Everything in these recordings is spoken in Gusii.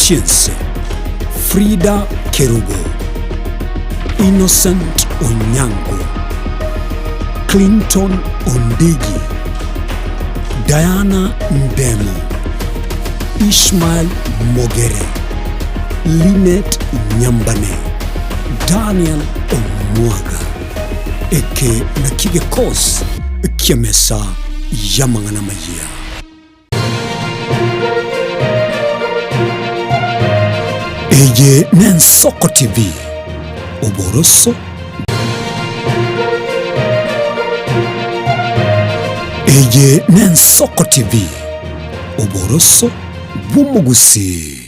chi'ense, Frida Kerubo, Innocent Onyango, Clinton Ondigi, Diana Ndemo, Ishmael Mogere, Linet Nyambane, Daniel Omwaga. Eke nakio gekosi ki'emesa y'amang'ana amayia. Eye n'Ensoko TV, oboroso Eye n'Ensoko TV, oboroso bw'omogusii.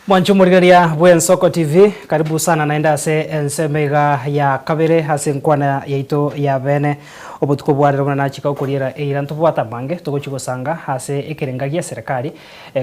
Mwanche omorigereria bw'Ensoko TV, karibu sana naende ase ensemo iga ya kabere ase enkwana yaito ya bene. Obotuko bwa rero buna nachika gokoriera eira ntobwate amange togochia gosanga ase ekerenga gia eserekari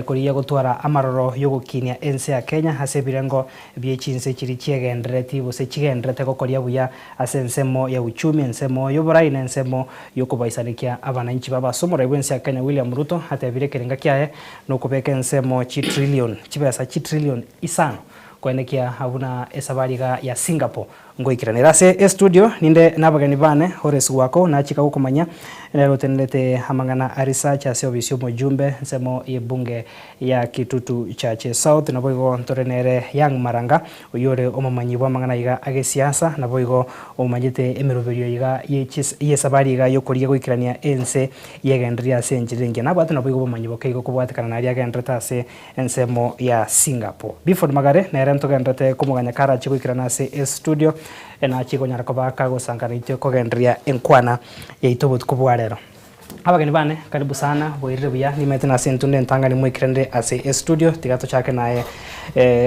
korigia gotwara amaroro yogokinia ense ya Kenya ase ebirengo bie chinse chiria chiegenderereti gose chigendererete gokoria buya ase ensemo ya uchumi, ensemo y'oborai na ensemo y'okobaisanekia abananchi babo. Ase omorai bw'ense ya Kenya William Ruto atebire ekerenga kiaye nokobeka ensemo chitrillion chibesa chitrillion isano koenekia buna esabari iga ya Singapore Ngoikeranera ase estudio ninde nabageni bane, Horace Gwako nachika gokomanya, nere otenerete amang'ana a research ase ofisi y'omojumbe ensemo y'ebunge ya Kitutu Chache South, naboigo ntore nere Young Maranga oyio ore omomanyi bw'amang'ana iga agesiasa, naboigo omanyete emeroberio iga y'esabari iga y'okorigia goikerania ense yegendereria ase enchera engiya. Nabwate naboigo obomanyi boke igo kobwatekana naria agenderete ase Ensemo ya Singapore. Biford Magare nere ntogenderete komoganya karache goikerana ase estudio, nachie konyara koba kagosankana intwe kogendereria enkwana yaito obotuko bwa rero. Abageni bane karibu sana, bwairire buya, nimaete nase entunda entang'ani moikeranire ase estudio, tiga tochake naye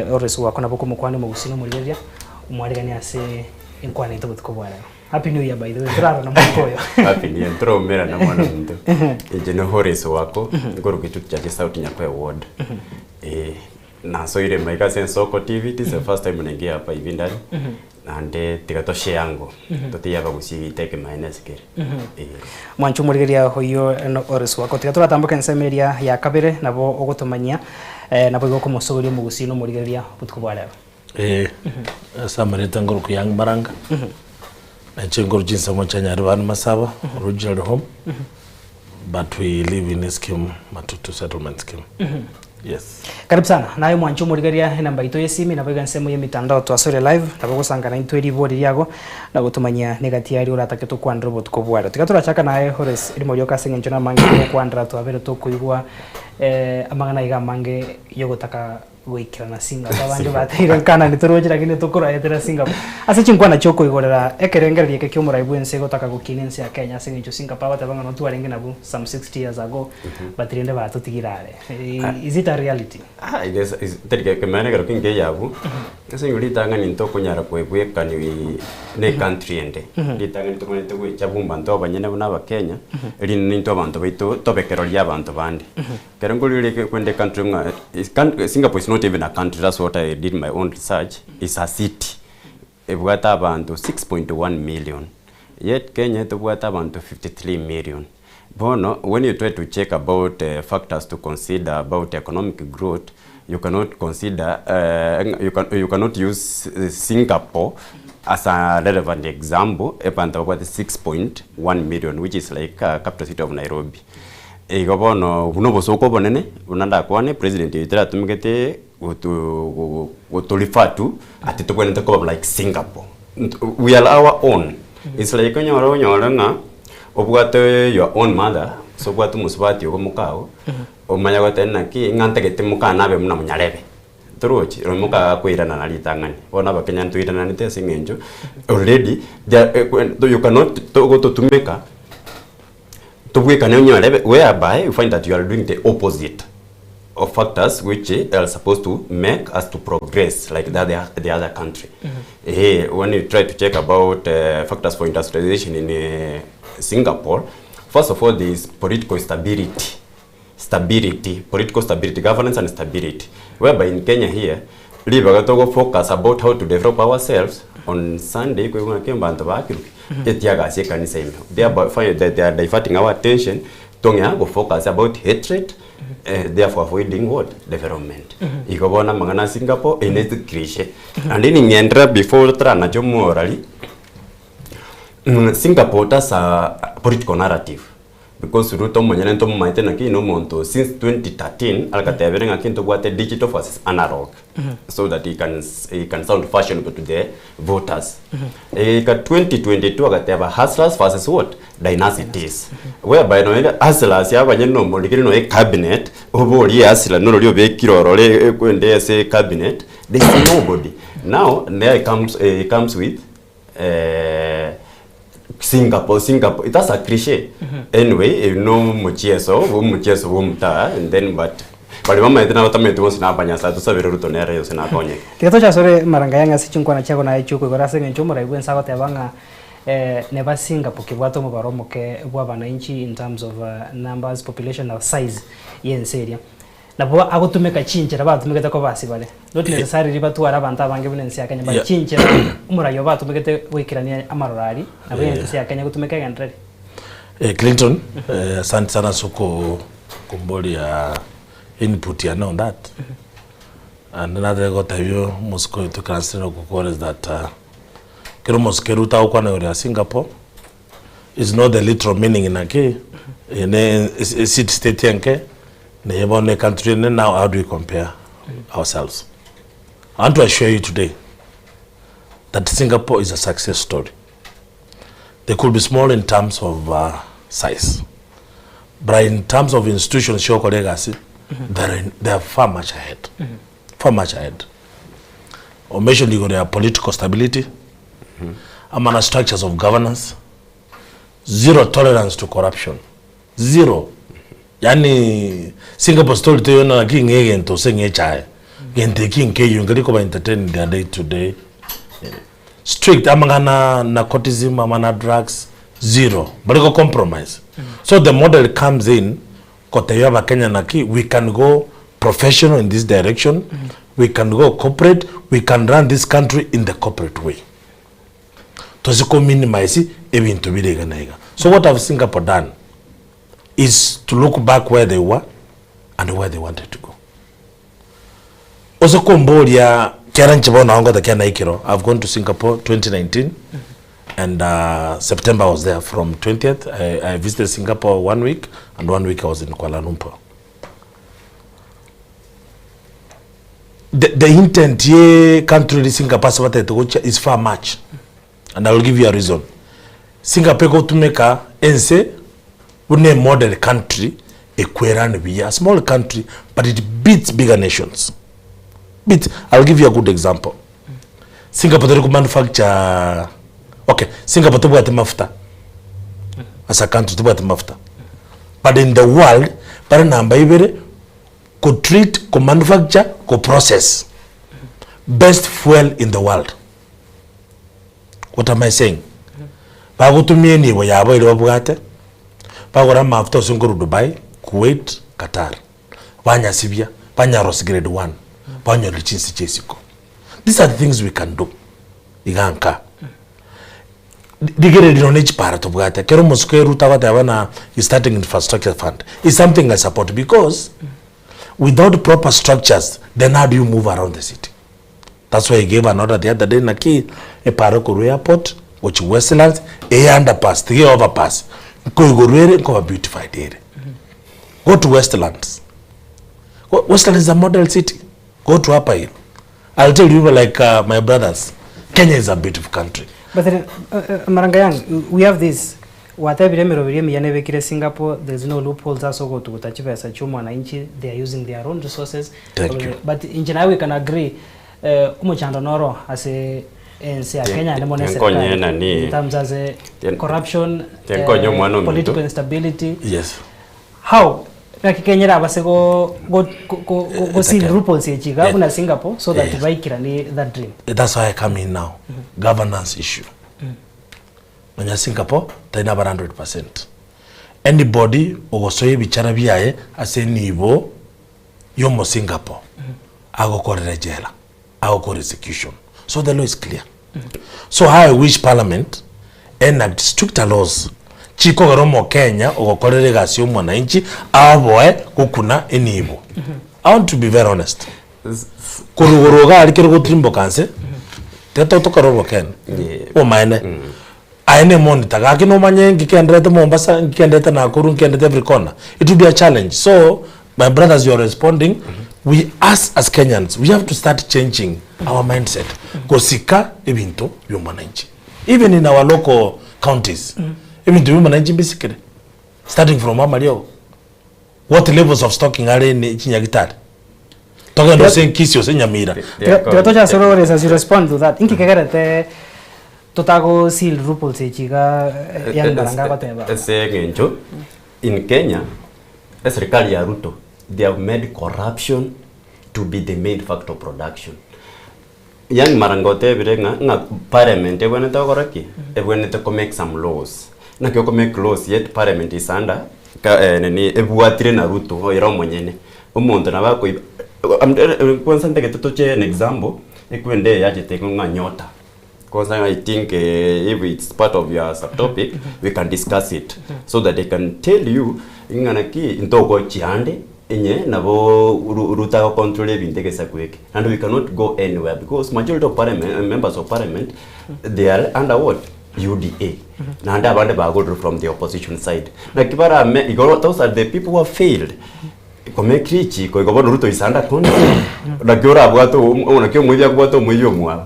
Horace Gwako nabo okomokwania omogusii na omorigereria, omwariganie ase enkwana yaito obotuko bwa rero. Happy new year by the way, ntorarora omwaka oyo. Happy new year, ntoraumerana mwana ominto. Inche ni Horace Wako, nkoruga echuti chia Gesauti Nyakoe ward. Eh, nasoire maiga ase Ensoko TV, this is the first time naingia hapa hivi ndani. Naende tiga toshare ango, totige abagusii gita ekemanyererio ase kere. Eh. Mwanche omorigereria oyio no Horace Wako. Tiga toratamboke ensemo eria ya kabere nabo ogotomanyia nabo igo okomosogoria omogusii na omorigereria obotuko bwa rero. Ee, ase amareta nkorokwa Young Maranga, nainche nkorwa chinsemo chia Nyaribani Masaba, originally home, but we live in a scheme, Matutu settlement scheme. Yes. Karibu sana naye omwanchi omorigereria enamba yaito y'esimi nabo iga ensemo y'emitandao twasore live nabo ogosangana intwe ribori riago na gotomanyia negati aria oratake tokwanere obotuko bware. Tiga torachaka naye Horace erimo rioka ase eng'encho namange togokwanera twabere tokoigwa amang'ana aiga amange yogotaka Goikerana Singapore abande bateire Kanani toroche lakini tokoraetera Singapore. Ase chinkwana chiokoigorera ekerengererio eke kiomorai bwense gotaka gokina ense ya Kenya ase eng'encho Singapore abateba ng'a notwarenge nabwo some 60 years ago but rende batotigire are. Is it a reality? Ah, it is, is, teri kemeene ekero ki nkeiyo abwo, ase eng'encho ritang'ani ntokonyara koebwekani na ecountry ende. Ritang'ani tomaete goecha buna abanto abanyene buna abakenya, erinde naintwe abanto baito tobe kerori abanto bande. Ekero nkorigereria kwenda ecountry ng'a is country Singapore is not even a country that's what I did my own research, is a city ebwate abanto 6.1 million yet Kenya etobwate abanto 53 million. Bono when you try to check about factors to consider about economic growth you cannot consider you can you cannot use Singapore as a relevant example abanto babwate 6.1 million which is like capital city of Nairobi. Igo bono buna obosooku obonene, buna ndakwane, president oito aratumegete gotu goto refer to ati tobwenerete koba like Singapore. We are our own. It's like onyore onyore ng'a obwate your own mother, gose obwate omosubati ogo mokao, omanye goteba naki ng'a ntagete mokane abe buna monyarebe. Torochi, oro moka akoiranana ritang'ani. Bono abakenya ntoirananete ase eng'encho already you cannot togototumeka. Tobwekane onyore whereby you find that you are doing the opposite of factors which are supposed to make us to progress like the other, the other country. Eh, when you try to check about uh, factors for industrialization in uh, Singapore, first of all there is political stability. Stability, political stability, governance and stability. Whereby in Kenya here, ribaga togo focus about how to develop ourselves, on Sunday koigwa ng'a ki mbanto bakirwe ki, etiagasi ekanisa ime. Thereby find that they are diverting our attention tong'ea go focus about hatred, eh, therefore avoiding what? Development. Igo bono amang'ana a Singapore, eye ne cliche. Naende ning'enderera before toranache omorari, Singapore that's a political narrative. Because Ruto omonyene ntomomaete naki nomonto since 2013 agatebire ng'aki ntobwate digital versus analog so that he can he can sound fashionable to the voters. Egeika 2022 agateba hustlers versus what? Dynasties. Whereby nonya hustlers abanyene nomorikire nonya ecabinet oborie hustler norori obekire orore ekwende ase ecabinet there is nobody. Now there he comes he comes with Singapore, Singapore, that's a cliche. Anyway, eh, no omochieso, omochieso bwa omotaa, and then but baria bamaete na abatamaeti bonsi na abanyasae tosabere Ruto nere yonsi nakonyeke. Tiga toche asore maranga ya ng'a ase chinkwana chiago naye chiokoigora ase eng'encho omorai bwensi agoteba ng'a neba Singapore kebwate omobaro omoke bwa abananchi in terms of numbers, population na size ya ense eria. Nabo agotumeka chinchera batumegete koba ase bare, not necessarily batware abanto abange buna ense ya Kenya, but chinchera omoraia obo atumegete goikerania amaroro aria, nabo ense ya Kenya egotumeka egendereri. Clinton, asante sana ase oko komboria input yane on that, naende nataka gotebia omosike oyo toikaranse nere okokora is that ekero omosike Ruto agokwana igoro ya Singapore, is not the literal meaning naki, eye ne city state enke, Naye bono ecountry ene now how do we compare ourselves? I want to assure you today that Singapore is a success story. They could be small in terms of uh, size, but in terms of institutions chiokora egasi, they're, in, they are far much ahead. Far much ahead. O mentioned igoro ya political stability, amana structures of governance, zero tolerance to corruption. Zero. Yaani Singapore story teiyo naki ng'a egento gose ng'a echae. Gento eki nkeiyo nkeri koba entertain in their day to day. Strict amang'ana narcotism, amang'ana drugs, zero. Mbari go compromise. So the model comes in kotebia abakenya naki we can go professional in this direction, we can go corporate, we can run this country in the corporate way. Tose ko minimize ebinto bire iga na iga. So what have Singapore done is to look back where they were and where they wanted to go. Ose komboria kera inche bono nao ngotakia naikero, I've gone to Singapore 2019 and uh, September I was there from 20th I, I visited Singapore one week and one week I was in Kuala Lumpur. The, the intent ye country ri Singapore ase batagete gochia is far much and I will give you a reason. Singapore egotumeka ense buna e model country ekwerani buya, a small country but it beats bigger nations. Beats, I will give you a good example. Singapore teri ko manufacture okay, Singapore tebwati mafuta as a country tebwati mafuta but in the world bare namba ibere Ko treat, ko manufacture, ko process best fuel in the world. What am I saying? Bagotumia enibo yabo eria babwate, bagora amafuta ase nkorwa Dubai, Kuwait, Qatar. Banyasibia, banyarosia grade one, banyorire chinse chia isiko. These are the things we can do iga nka. Rigereria nonya ne chipara tobwate, ekero omosike Ruto agoteba ng'a he's starting infrastructure fund, is something I support because without proper structures then how do you move around the city? That's why he gave an order the other day naki epara korwa airport gochia Westlands eye underpass tiga overpass nkoigorwa ere nkoba beautified ere. Go to Westlands. Westlands is a model city. Go to Upper Hill. I'll tell you like uh, my brothers, Kenya is a beautiful country. But then, uh, uh, Marangayang, we have this watebire emeroberi emiya nebekire Singapore, there's no loopholes ase ogotuguta chibesa chia omwananchi, they are using their own resources. Thank you. But inche naye we can agree eh, omochando noro ase ense ya Kenya naende mono Tinkonye eserikali nani. in terms ase Tien- corruption, Tinkonye omwana ominto. political instability Yes. How naki Kenya erabase go go go go go seal Etake. loopholes echi iga Yeah. buna Singapore so that Yes. baikeranie that dream. That's why I come in now. Governance issue. Nonya Singapore, tari nabare 100%. Anybody ogosoa ebichara biaye ase enibo y'omo Singapore agokorera ejela, agokora execution. So the law is clear. So how I wish parliament enact stricter laws chikogera omokenya ogokorera egasi ya omwananchi aoboe gokuna enibo. I want to be very honest. Korwa igoro iga aria kere gotirimboka nse, tiga totokore obokene, obomaene. Aye ne monitor, gaki nomanye nki kenderete Mombasa, nki kenderete Nakuru, nki kenderete every corner. It will be a challenge. So, my brothers you are responding, we us as Kenyans, we have to start changing our mindset. Gosika ebinto bia omwananchi. Even in our local counties, ebinto bia omwananchi mbisikire. Starting from amariogo. What levels of stocking are in chinyagitari? Togende ase Nkisi ase Nyamira. Tiga toche ase orore as you respond to that. Inki kegerete totago seal loopholes echi iga Young Baranga agoteba? Ase eng'encho in Kenya eserikali ya Ruto they have made corruption to be the main factor of production. Young Maranga otebire ng'a ng'a parliament ebwenerete gokora ki? Ebwenerete ko make some laws. Naki oko make laws yet parliament is under ka nini ebwatire na Ruto ere omonyene. Omonto nabo akoiba kwanza ntagete toche an example, ekwende eye yachete igo ng'a nyota. Kwanza I think if it's part of your subtopic we can discuss it so that I can tell you ng'a naki ntogochia ande Inye nabo Ruto agocontrol ebinto egesaku eke and we cannot go anywhere because majority of parliament, members of parliament they are under what? UDA naende abande bagorire from the opposition side naki barame igo those are the people who have failed komake richiko igo bono Ruto is under control naki orabwate naki omoibi akobwata omoibi omwabo.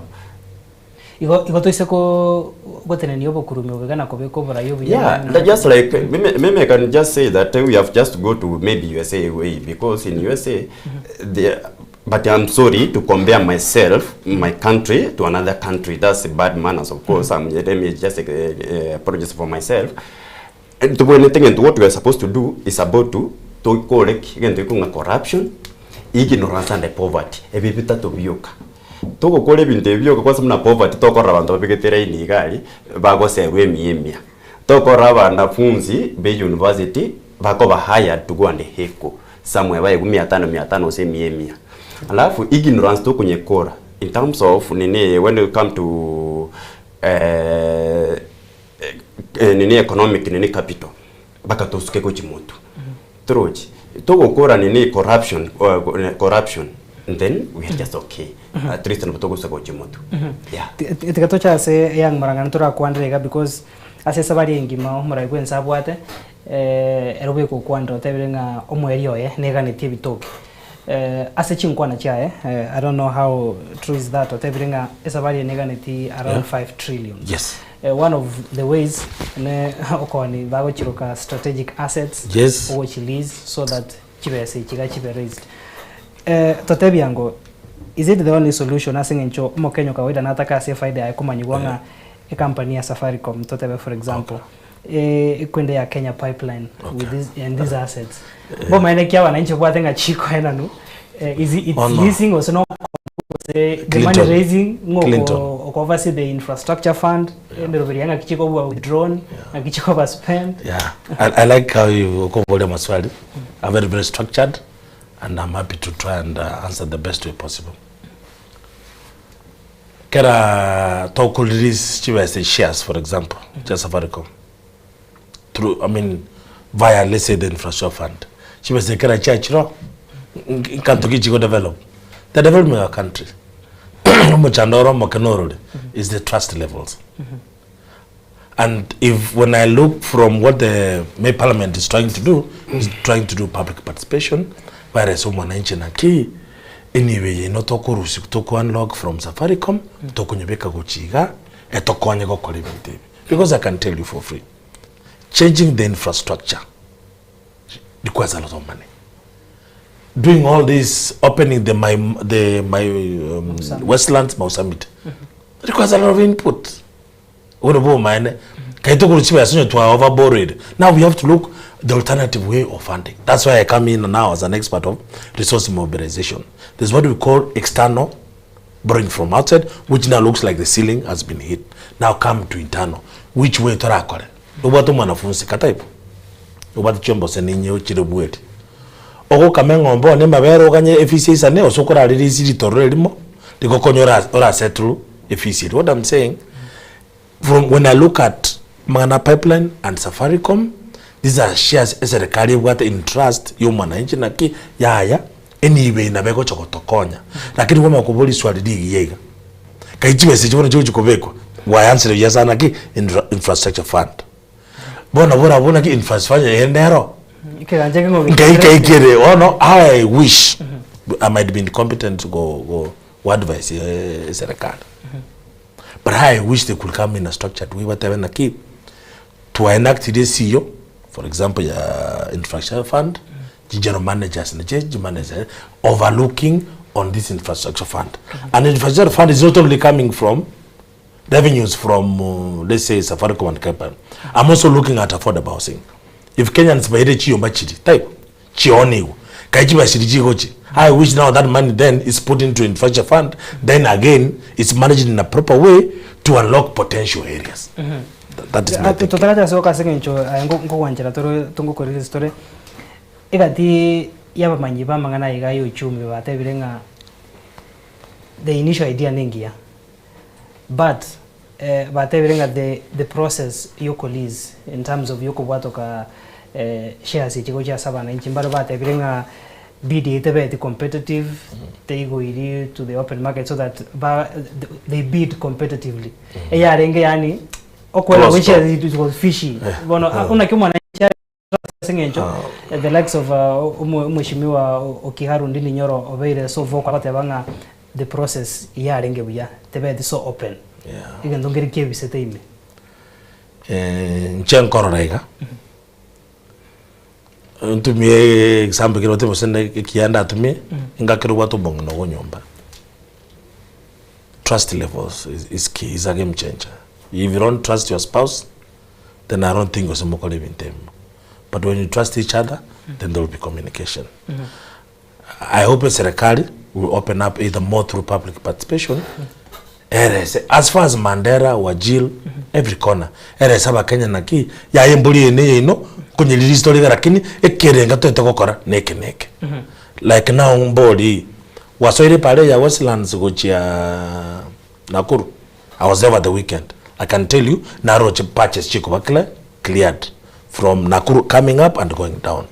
Igo igo toise ko gotenenia obokurumi obo iga na kobeka oborai obuya Yeah, na like just like maybe, maybe I can just say that we have just go to maybe USA way because in USA, the, but I'm sorry to compare myself, my country to another country. That's bad manners, of course. I'm, let me just apologize for myself. Ntobwenerete ng'ento what we are supposed to do is about to tokore ki? Egento gekong'a ng'a corruption, ignorance and poverty, ebi bitato bioka. Togokora ebinto ebi bioka kwansa buna poverty tokorora abanto babegete line iga aria, bagoserwa emiya emiya. Tokorora abanafunzi ba university bakoba hired to go and heckle somewhere baegwe mia tano mia tano gose emiya emiya. Alafu ignorance tokonyekora in terms of nini when you come to nini economic nini capital mpaka tosuke gochia motwe torochi togokora nini corruption corruption then we are just okay at least nabo togosuka gochia motwe yeah. Tiga toche ase Young Murang'a ntorakwanere iga because ase esabari engima omorai bwense abwate ere bweka okwanera otebire ng'a omoerio oye neganetie ebitoki. Ase chinkwana chiaye I don't know how true is that otebire ng'a esabari eye neganetie around 5 trillion. Yes. One of the ways ne okoni bagochiroka strategic assets Yes. ogochi lease so that chibesa echi iga chibe raised. Totebia ngo is it the only solution ase eng'encho omokenya o kawaida natake ase efaida yaye komanyigwa ng'a ecompany ya Safaricom totebe for example ekwende ya Kenya Pipeline with this and these assets bomaene ki abananchi babwate ng'a chikoenanu is it it's Oh, no. leasing gose no gose the money Clinton. raising ng'o Clinton. oko oko oversee the infrastructure fund emeroberi ya ng'aki chikobuga withdrawn ng'aki chikoba spent Yeah, I like how you okoboria maswali are very very structured and I'm happy to try and answer the best way possible. Kera toko release chibesa shares for example chia Safaricom through I mean via let's say the infrastructure fund chibesa ekera chiachire nkanto ki chigo develop the development of our country omochando ore omoke norore is the trust levels and if when I look from what the May parliament is trying to do is trying to do public participation barese omwananchi naki enibo eye ino tokorusia toko unlock from Safaricom tokonyebeka gochia iga etokonye gokora ebinto ebi because I can tell you for free changing the infrastructure requires a lot of money doing all this opening the my the my Westlands Mau Summit requires a lot of input Bono bomaene, kaye tokorwa chibesa onye twa over borrowed. Now we have to look the alternative way of funding. That's why I come in now as an expert of resource mobilization. There's what we call external borrowing from outside, which now looks like the ceiling has been hit. Now come to internal. Which way torakore? Nobwate omwanafunsi kata ibo. Obwate chiombe gose ninye ochire bweri. Ogokama eng'ombe one amabere oganye efisi eisane gose okorarere ase ritororo erimo, rigokonya ora orasettle efisi eria. What am saying, from when I look at amang'ana a pipeline and Safaricom, these are shares eserekari ebwate in trust ya omwananchi naki yaya, enibo eye nabo egocha gotokonya. Lakini kwamanya koboria riswali rigiya iga, kai chibesa echi bono chigochi kobekwa, gwayansire buya sana ki infrastructure fund. Bono borabwo naki infrastructure eye nero Ekegancha ekeng'o nkai kai kere bono how I wish I might be incompetent go go go advise eserekari but how I wish they could come in a structured way batebe naki twa enactire esiyo for example ya infrastructure fund chi general managers nache chi managers overlooking on this infrastructure fund and infrastructure fund is not only coming from revenues from uh, let's say Safaricom and Kepam. I'm also looking at affordable housing. If Kenyans baire chiyomba chiri type chioniwe kai chibashiri chigochi I wish now that money then is put into infrastructure fund then again it's managed in a proper way to unlock potential areas. Th- That is my thinking. Totaracha soka ase eng'encho aye nkogwanchera tore tongokorera ase tore, egati y'abamanyi b'amang'ana aya iga ya uchumi batebire ng'a the initial idea nengiya. But batebire ng'a the the process y'okolease in terms of y'okobwatoka shares echi gochia ase abananchi mbare batebire ng'a bid eye tebeti competitive teigoiri to the open market so that ba they bid competitively. Eyarenge yaani okoera gwe Closed door. shares it was fishy. Bono naki omwananchi are ase eng'encho the likes of Omweshimiwa Okiharu Ndindi Nyoro obeire so vocal agoteba ng'a the process yarenge buya tebeti so open egento nkere kiebisete ime. Inche nkorora iga, ntumie example ekero oteba gose ekiya ndatumie, engaki obwate omong'ina ogo nyomba, trust levels is key, is a game changer. If you don't trust your spouse, then I don't think gose mokore ebinto ebimo but when you trust each other then there will be communication. I hope eserekari will open up either more through public participation erese as far as Mandera, Wajir, every corner erese abakenya naki yaya embori eye neye ino nkonyeriri tore iga lakini ekerenga toete gokora neke neke like now mbori gwasoire epara ya Westlands gochia Nakuru I was there over the weekend I can tell you naroche patches chikoba clear cleared from Nakuru coming up and going down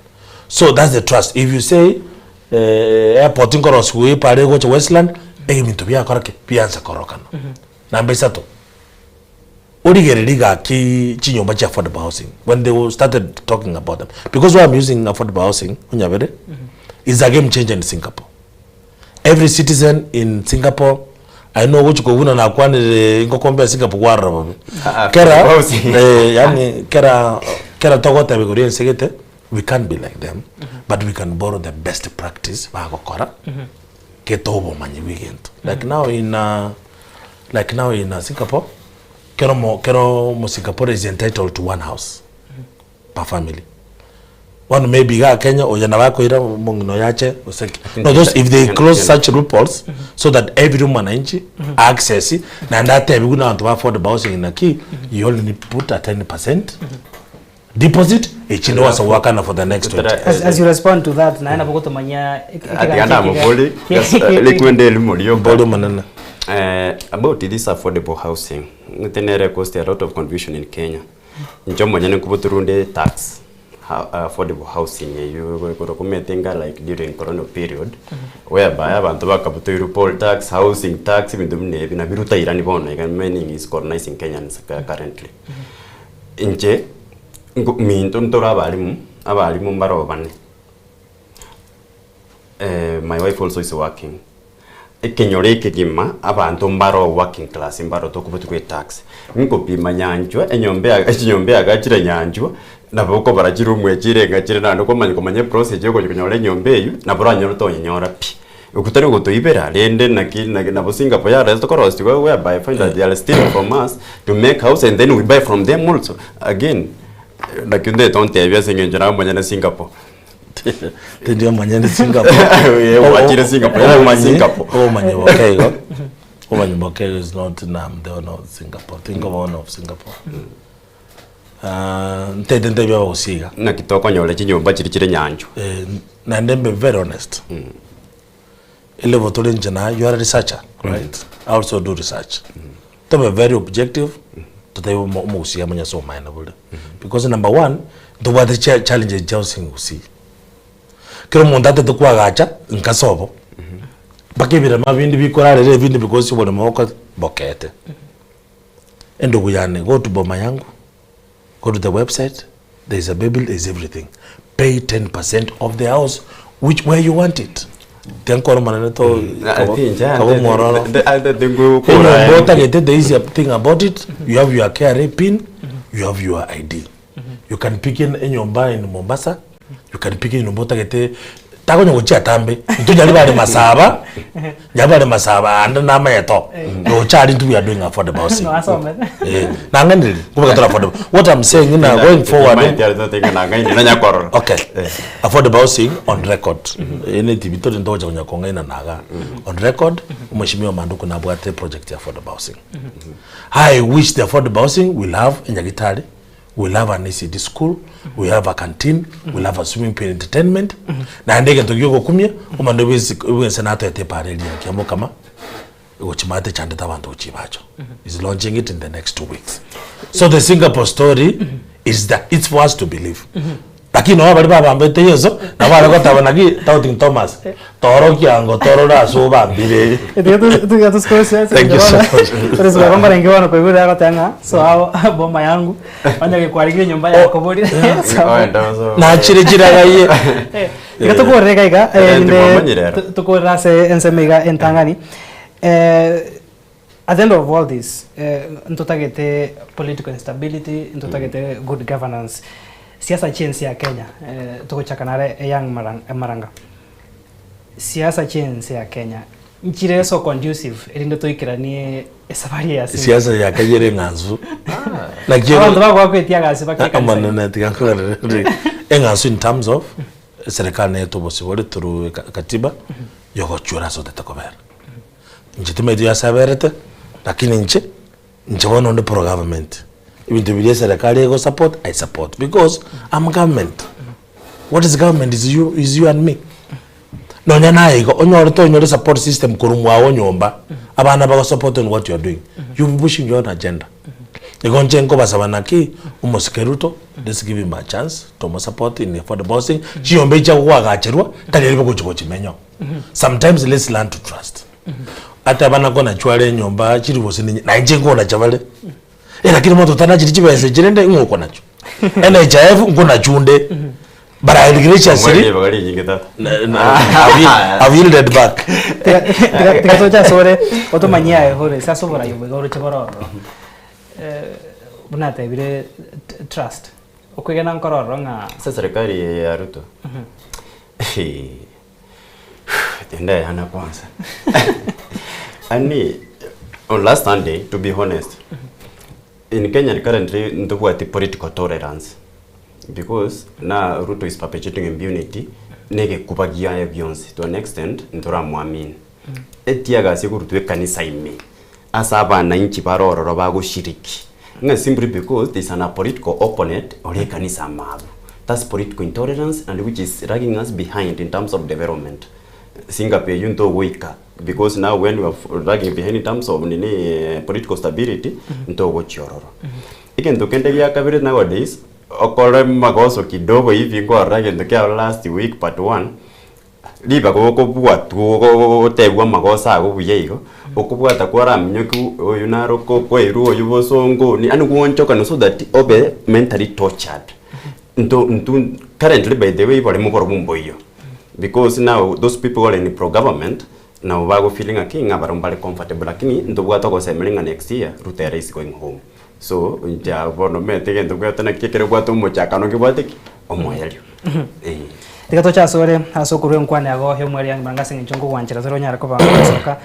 so that's the trust if you say eh, airport nkorosiwe epara egocha Westland ebinto biakora ki biansa korokana namba isato origereria gaki chinyomba chia affordable housing when they started talking about them because why I'm using affordable housing onyabere is a game changer in Singapore Every citizen in Singapore aye nogochia kobuna nakwanire ingokombe ya Singapore kwarora bobe. Ah, ah, Kera housing. eh, yani kera kera togoteba igoro ya ense gete we can't be like them but we can borrow the best practice bagokora gete obomanyi bwa egento. Like now in uh, like now in uh, Singapore kero mo kero omo Singapore is entitled to one house per family. Bono maybe igaa Kenya oyo nabo akoira omong'ina oyo ache gose ki. No those if they close such loopholes so that every mwananchi access naende atebiwe na abanto ba affordable housing naki you only need put a 10% deposit echinde gwase goakana for the next 20 years. As, as you respond to that naye nabo gotomanyia Atiga ndamobori, rikwende erimo rioka. Mbori omonene. Eh, about this affordable housing, ng'ete nere caused a lot of confusion in Kenya. Inche omonyene nkoboturunde tax affordable housing eywo ekorokwa omanyete enga like during corona period whereby abanto bakabutoirwe poll tax, housing tax ebinto buna ebi nabio rutairani bono iga meaning is colonizing Kenyans currently. Inche nko minto ntore abalimu, abalimu mbarobane my wife also is working. Ekenyoro ekegima abanto mbaro working class mbaro tokobotigwa etax. Nkopima nyanchwa enyomba ea echinyomba eagachire nyanchwa nabo okobara chiroom echire ng'a chire naende okomanya komanya eprocess ya ogochi konyora enyomba eywo nabo oranyore toyenyora pi. Okwo tari ogotoibera rende naki naki nabo Singapore yarete korosiwa whereby find that they are stealing from us to make house and then we buy from them also again naki onde tontebie ase eng'encho naye omonyene Singapore. Tindi omonyene Singapore. Eh, gwachire Singapore, yaani Obomanyi- Singapore. Obomanyi boke igo. Obomanyi boke igo is not na I'm the owner of Singapore. Think of owner of Singapore. Ntaete ntebie abagusii iga. Naki tokonyora chinyomba chiria chire nyanchwa. Naende mbe very honest, elevel tore inche naye, you are a researcher, right? I also do research. Tobe very objective, totebe omo omogusii amanye ase obomaene bore. Because number one, ntobwate chia challenges chia housing gusii. Kera omonto atete koagacha, nkase obo, mpaka ebirema binde bikorarera ebinde because oboremo boko bokete. Endugu yane, go to boma yangu, go to the website, there is a baby, there is everything. Pay 10% of the house which where you want it. Tiga nkore omonene to kabo kabo omwororo. Enyomba otagete the easy thing about it, you have your KRA pin, you have your ID. You can pick in enyomba in Mombasa, you can pick enyomba otagete takonya gochia atambe intwe nyari bare masaba nyari bare masaba ande namanyete oo nocha aria intwe we are doing affordable housing No asomete. Eh, nang'aniriri nkobeka tore affordable what I'm saying ng'a going forward okay affordable housing on record ene tibi tori ntogocha konya kong'aina naga on record omweshimiwa Manduku nabwate project ya affordable housing I wish the affordable housing will have enyagitari We'll have an ECD school, we'll have a canteen, we'll have a swimming pool entertainment, naende egento giogokumia, omande bwensi bwense natoete epaara eria ya Kiamokama, egochimate echandete abanto gochia ibacho. Is launching it in the next 2 weeks. So the Singapore story is that it's for us to believe. Lakini nabo baria babambete Yeso, nabo bare goteba naki doubting Thomas, torokia ango torore ase obambire. Tiga tusukure siasa Thank you so much. Turisukure kwamba renge bono koigure agoteba ng'a so ao boma yangu onye gekwarigire nyomba yakoborire Nachire chiragaiye. Iga tokorere iga iga Eh, rinde timwamanyire ero. tokorere ase ensemo iga entang'ani at the end of all this ntotagete political instability ntotagete good governance siasa chiense ya Kenya togochaka nare Young Maranga siasa chiense ya Kenya nchire so conducive erinde toikeranie esafari ya siasa Siasa ya Kenya ere eng'ansu. Naki abanto bagoakwa etiagasi bake ekanisa. Amanene tiga nkogarere eng'ansu in terms of eserekari neyete obosibore through katiba yogochwera ase otete kobera. Inche timanyeti oyo ase aberete, lakini inche, inche bono onde pro government. Ebinto biria eserekari ego support, I support because I'm government. What is government is you, is you and me. Nonya naye igo, onyore tonyore support system korwa mwago nyomba, abana bago support on what you are doing, you be pushing your own agenda. Igo inche nkobasaba naki, omosike Ruto, let's give him a chance, tomo support in affordable housing, chinyomba echi agoagacherwa, tari aria bagochi gochimenya oo. Sometimes let's learn to trust. Ateba nakonachware enyomba chiri gose ninye, na inche nkonacha bare. Eh, lakini moto otanachiri chibesa echi rende ng'o okonachwa? NHIF nkonachunde. But I graciously Ribaga rinyinge tata. I've yielded back. Tiga tiga toche ase ore otomanyie aye ore ase oborai obo iga oroche bore ororo. Buna atebire trust, okwegena nkoro ororo ng'a Ase serikali eye ya Ruto. Tindeyana kwanza. Ani on last Sunday to be honest in Kenya currently ntobwati political tolerance because na Ruto is perpetuating impunity negekuba giaye gionsi to an extent ntoramwamini. Etiagasi ekorutwa ekanisa ime ase abananchi bare ororo bagoshiriki ng'a simply because there is an apolitical opponent ore ekanisa ime abwo. That's political intolerance and which is lagging us behind in terms of development. Singapore eywo ntogoika because now when we are lagging behind in terms of nini political stability ntogochia ororo. Egento kende gia kabere nowadays okore magoso kidogo hivi nkorora egento kia last week part one ribaga okobwatwa ogotebiwa amagoso ago buya igo, okobwata kwaraminyokiwa oyo naro kokoirwa oyo bosongo ni yaani gwoonchokana so that obe mentally tortured. Nto ntu currently by the way borimo borobwo mboiyo because now those people who are in pro government nabo bago feel ng'aki ng'a barobwo mbare comfortable lakini ntobwate ogosemeria ng'a next year Ruto ere is going home. So inche abwo bono omanyete egento mbwate naki ekero obwate omochakano nkebwate ki? Omoerio. Eh. Tiga toche asore ase okorwa enkwana yago y'omweri yange manga ase eng'encho nkogwanchera tore onyare koba gosoka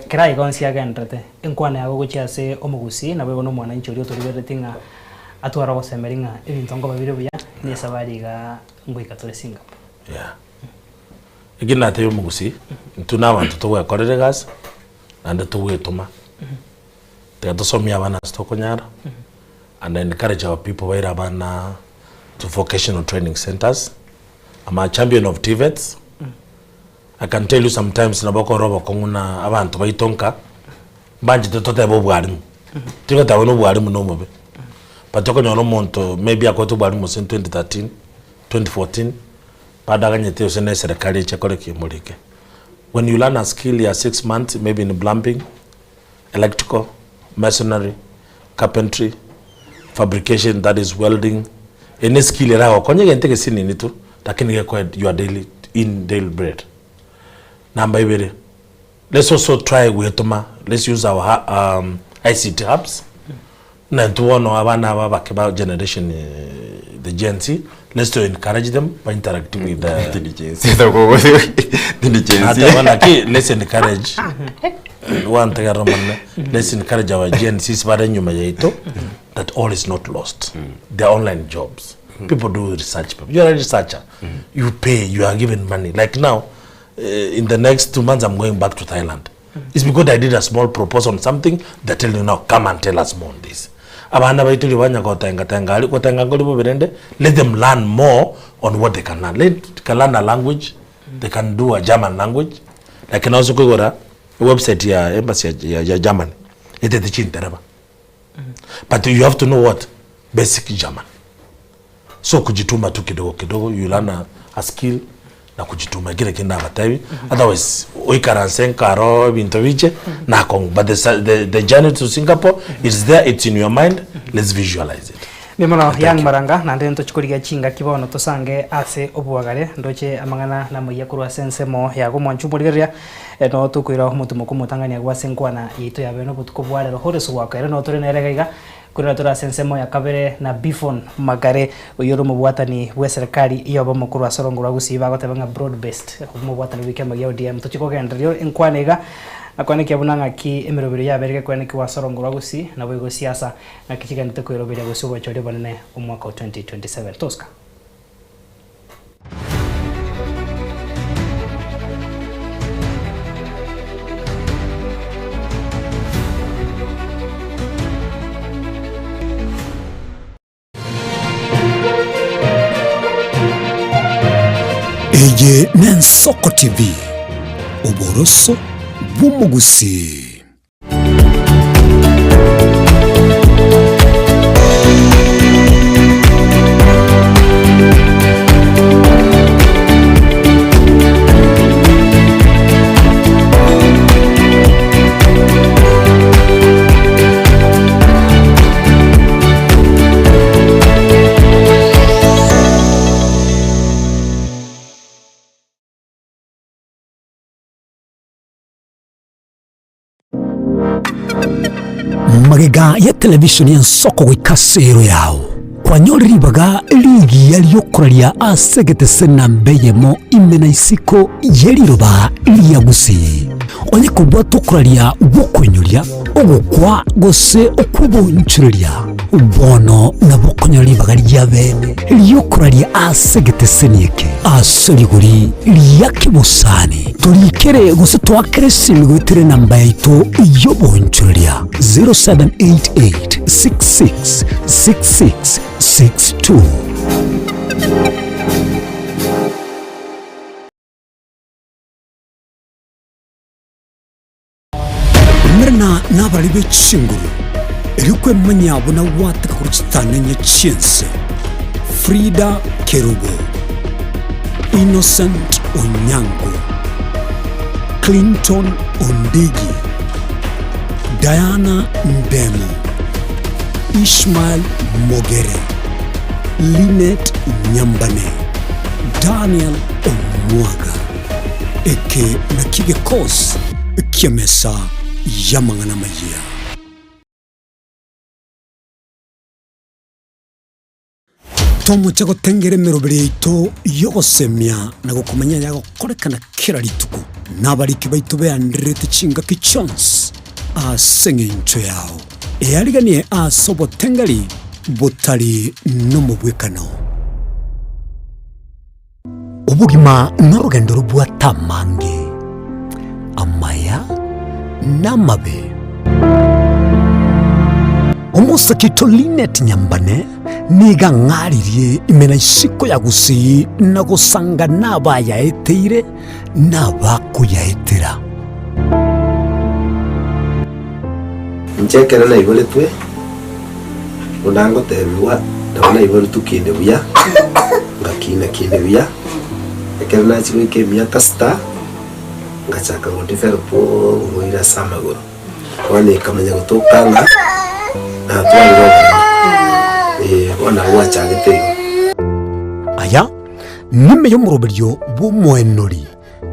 kera aiga onsi agenderete enkwana yago gochia ase omogusii naboigo na omwananchi oria otorigerereti ng'a atware ogosemeria ng'a ebinto nkoba bire buya na esabari igaa ngoika tore Singapore. Yeah. Eki natebia omogusii, intwe na abanto togwekorera egasi, naende togwetoma. Tiga tosomie abana ase tokonyara. And I encourage our people baire abana to vocational training centers. I'm a champion of TVETs. I can tell you sometimes nabo okore obokong'u na abanto baito nka, mbanchete totebe obwarimu. Tigoteba buna obwarimu na obobe, but okonyora omonto maybe akorete obwarimu gose 2013, 2014, bado aganyete gose na eserekari eche ekore ki? Emorike. When you learn a skill ya six months maybe in plumbing, electrical, masonry, carpentry, fabrication that is welding, eye ne skill eragokonye egento egesinini tu lakini gekoe your daily in daily bread. Namba ibere, let's also try gwetoma, let's use our hu ICT hubs, buna intwe bono abana aba abake ba generation the Gen Z, let's to encourage them ba interact with the Tindi Gen Z tindi Gen Z. Nateba naki let's encourage gwantegerera omonene let's encourage our Gen Zs bare nyuma yaito that all is not lost there are online jobs people do research paper you are a researcher you pay you are given money like now eh, in the next 2 months I'm going back to Thailand it's because I did a small proposal on something they're telling you now come and tell us more on this abana baito riria banya gotenga tenga aria gotenga nkori bobe rende let them learn more on what they can learn let they can learn a language they can do a German language like nonsi koigora ewebsite ya embassy ya, ya, ya Germany etete chintereba but you have to know what basic German so kujituma tu kidogo kidogo you learn a, a skill na kujituma kire kende nabatebi otherwise oikaranse nkaro ebinto biche nakong'u but the, sa- the, the journey to Singapore is there it's in your mind let's visualize it Mbuya mono Young Maranga, naende ntochi korigia chingaki bono tosange ase oboagare, ndoche amang'ana namayia korwa ase ensemo yago mwanche omorigereria, no tokoira omotumo kw'omotang'ani agwo ase enkwana yaito ya bene obotuko bwa rero Horace Gwaka ere noo tore nere iga iga, korende tore ase ensemo ya kabere na Biffon Magare oyio ore omobwatani bw'eserekari y'obomo korwa ase orongo rwa Gusii bagoteba ng'a broad based omobwatani bw'ekiama gia ODM. Tochi kogendereria enkwana iga na koenekia buna ng'aki emerobero yabeire gekoenekigwa ase orongo rwa Gusii naboigo siasa Naki chigenderete kweroberia gose obochori obonene omwaka o 2027. Tosca. Eye n'Ensoko TV, oboroso bw'omogusii. Magega ya televisheni y'ensoko goika ase ero yao, kwanyorire ribaga rigiya ri'okoraria ase egetese namba eyemo ime na isiko ye riroba ria Gusii. Onye kobwata okoraria gw'okoinyoria, ogokwa gose okw'oboonchoreria, bono nabo okonyora ribaga ria bene ri'okoraria ase egeteseni eke ase rigori ria kebosani. Torikere gose toakere esimi goetera enamba yaito y'oboonchoreria 0788 66 66 62. Omerana nabarari be chinguru, erio kwemanya buna gwateka korwa chitanenye chi'ense. Frida Kerubo, Innocent Onyango, Clinton Ondigi, Diana Ndemo, Ishmael Mogere, Linet Nyambane, Daniel Omwaga. Eke nakio gekosi ki'emesa y'amang'ana amayia. Tomoche gotengera emeroberi yaito y'ogosemia na gokomanya ayagokorekana kera rituko, na abariki baito beandererete chingaki chionsi ase engencho yao. Eariganie ase obotengeri botari nomobwekano. Obogima norogendo robwate amange, amaya na amabe. Omosake oito Linet Nyambane nigo ang'aririe ime na isiko ya Gusii na gosanga nabayaeteire na abakoyaetera. Inche ekero naiboretwe, buna ngotebigwa, nabo naiboretwe kinde buya, ngakina kinde buya, ekero nachia goika emiaka sita, ngachaka godevelop oborwaire ase amagoro. Bono ekamanya gotoka ng'a natwarire oboremo, eh, bono nabo gwachagete igo. Aya nime y'omoroberio bw'omoenori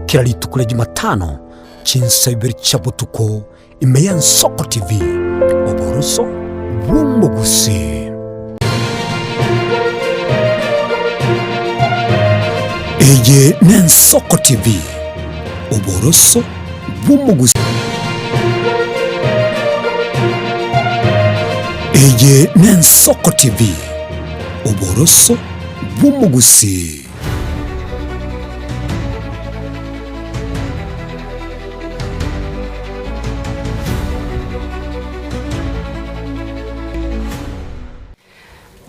kera rituko ria Jumatano chinsa ibere chia botuko ime y'Ensoko TV, oboroso bw'omogusii. Eye n'Ensoko TV, oboroso bw'omogusii. Eye n'Ensoko TV, oboroso bw'omogusii.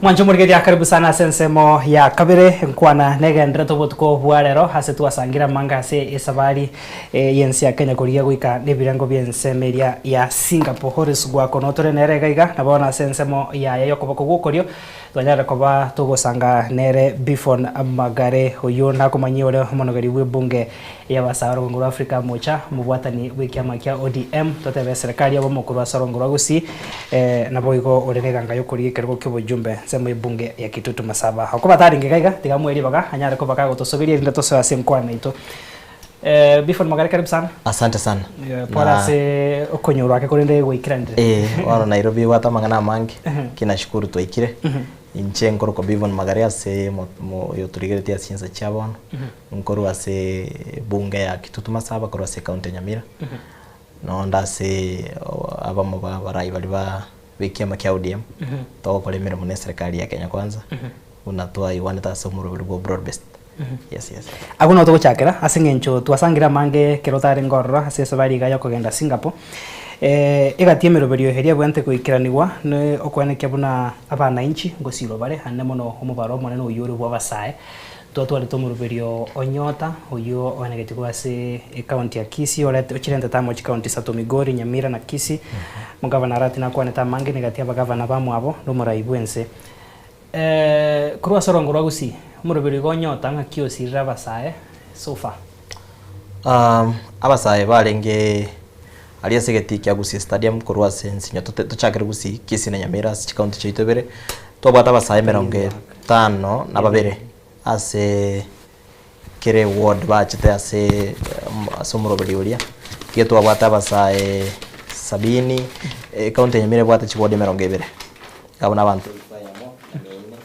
Mwanche omorigereria karibu sana ase ensemo ya kabere nkwana negenderete obotuko bwa rero ase twasangire amanga ase esabari eh, y'ense ya Kenya korigia goika nebirengo bi'ensemo eria ya Singapore. Horace Gwako notore nere iga iga na bono ase ensemo yaye y'okoboko gw'okorio Twanyare koba togosanga nere Bifon Magare, oyio nakomanyie ore omonogeri bw'ebunge y'abasae orogongo rwa Africa mocha, omobwatani bw'ekiama kia ODM, totebe eserekari obomo korwa ase orongo rwa Gusii, naboigo ore neganga y'okorigia ekerogo ki'obojumbe ensemo y'ebunge ya Kitutu Masaba. Okoba tarenge iga iga, tiga amoe ribaga anyare koba kagotosogeria erinde tosoe ase enkwana yaito. Bifon Magare karibu sana. Asante sana. Pole Na- ase okonyorwa ake korende gwaikeranire. Eh, bono Nairobi ebwate amang'ana amange, ki nashukuru twaikire. Inche nkorokwa Bivon Magare ase mo- mo- oyo torigeretie ase chinsa chia bono. Nkorwa ase ebunge ya Kitutu Masaba korwa ase ecounty ya Nyamira. Nonde ase o- abamo ba abarai baria ba b'ekiama kia ODM, togokora emeremo na eserekari ya Kenya Kwanza, buna twaigwanete ase omoroberi bwa broad based. Yes, yes. Agwo noo togochakera ase eng'encho twasangire amange ekero otarenge ororo ase esabari iga yokogenda Singapore. Egati y'emeroberio eria ebwenerete goikeranigwa ne okoenekia buna abanainchi ngosirwa bare ande mono omobaro omonene oyio ore bw'abasae. Twatwarete omoroberio o Nyota oyio oenegetie korwa ase ecounty ya Kisii orete ochirentete amo chicounty isato Migori, Nyamira na Kisii. Omogavana Arati nakwanete amange negati y'abagavana bamwabo na omorai bw'ense. Korwa ase orongo rwa Gusii, omoroberi igo onyota ng'aki osirire abasae so far? Abasae barenge aria ase egetii kia Gusii Stadium korwa ase ensinyo tochakere Gusii, Kisii na Nyamira ase chicounty chiaito ibere, twabwate abasae emerongo etano na babere ase kera eward bachete ase ase omoroberi oria, tiga twabwate abasae sabini, ecounty ya Nyamira ebwate chiward emerongo ebere, abwo na abanto elfu eyemo na mia ine,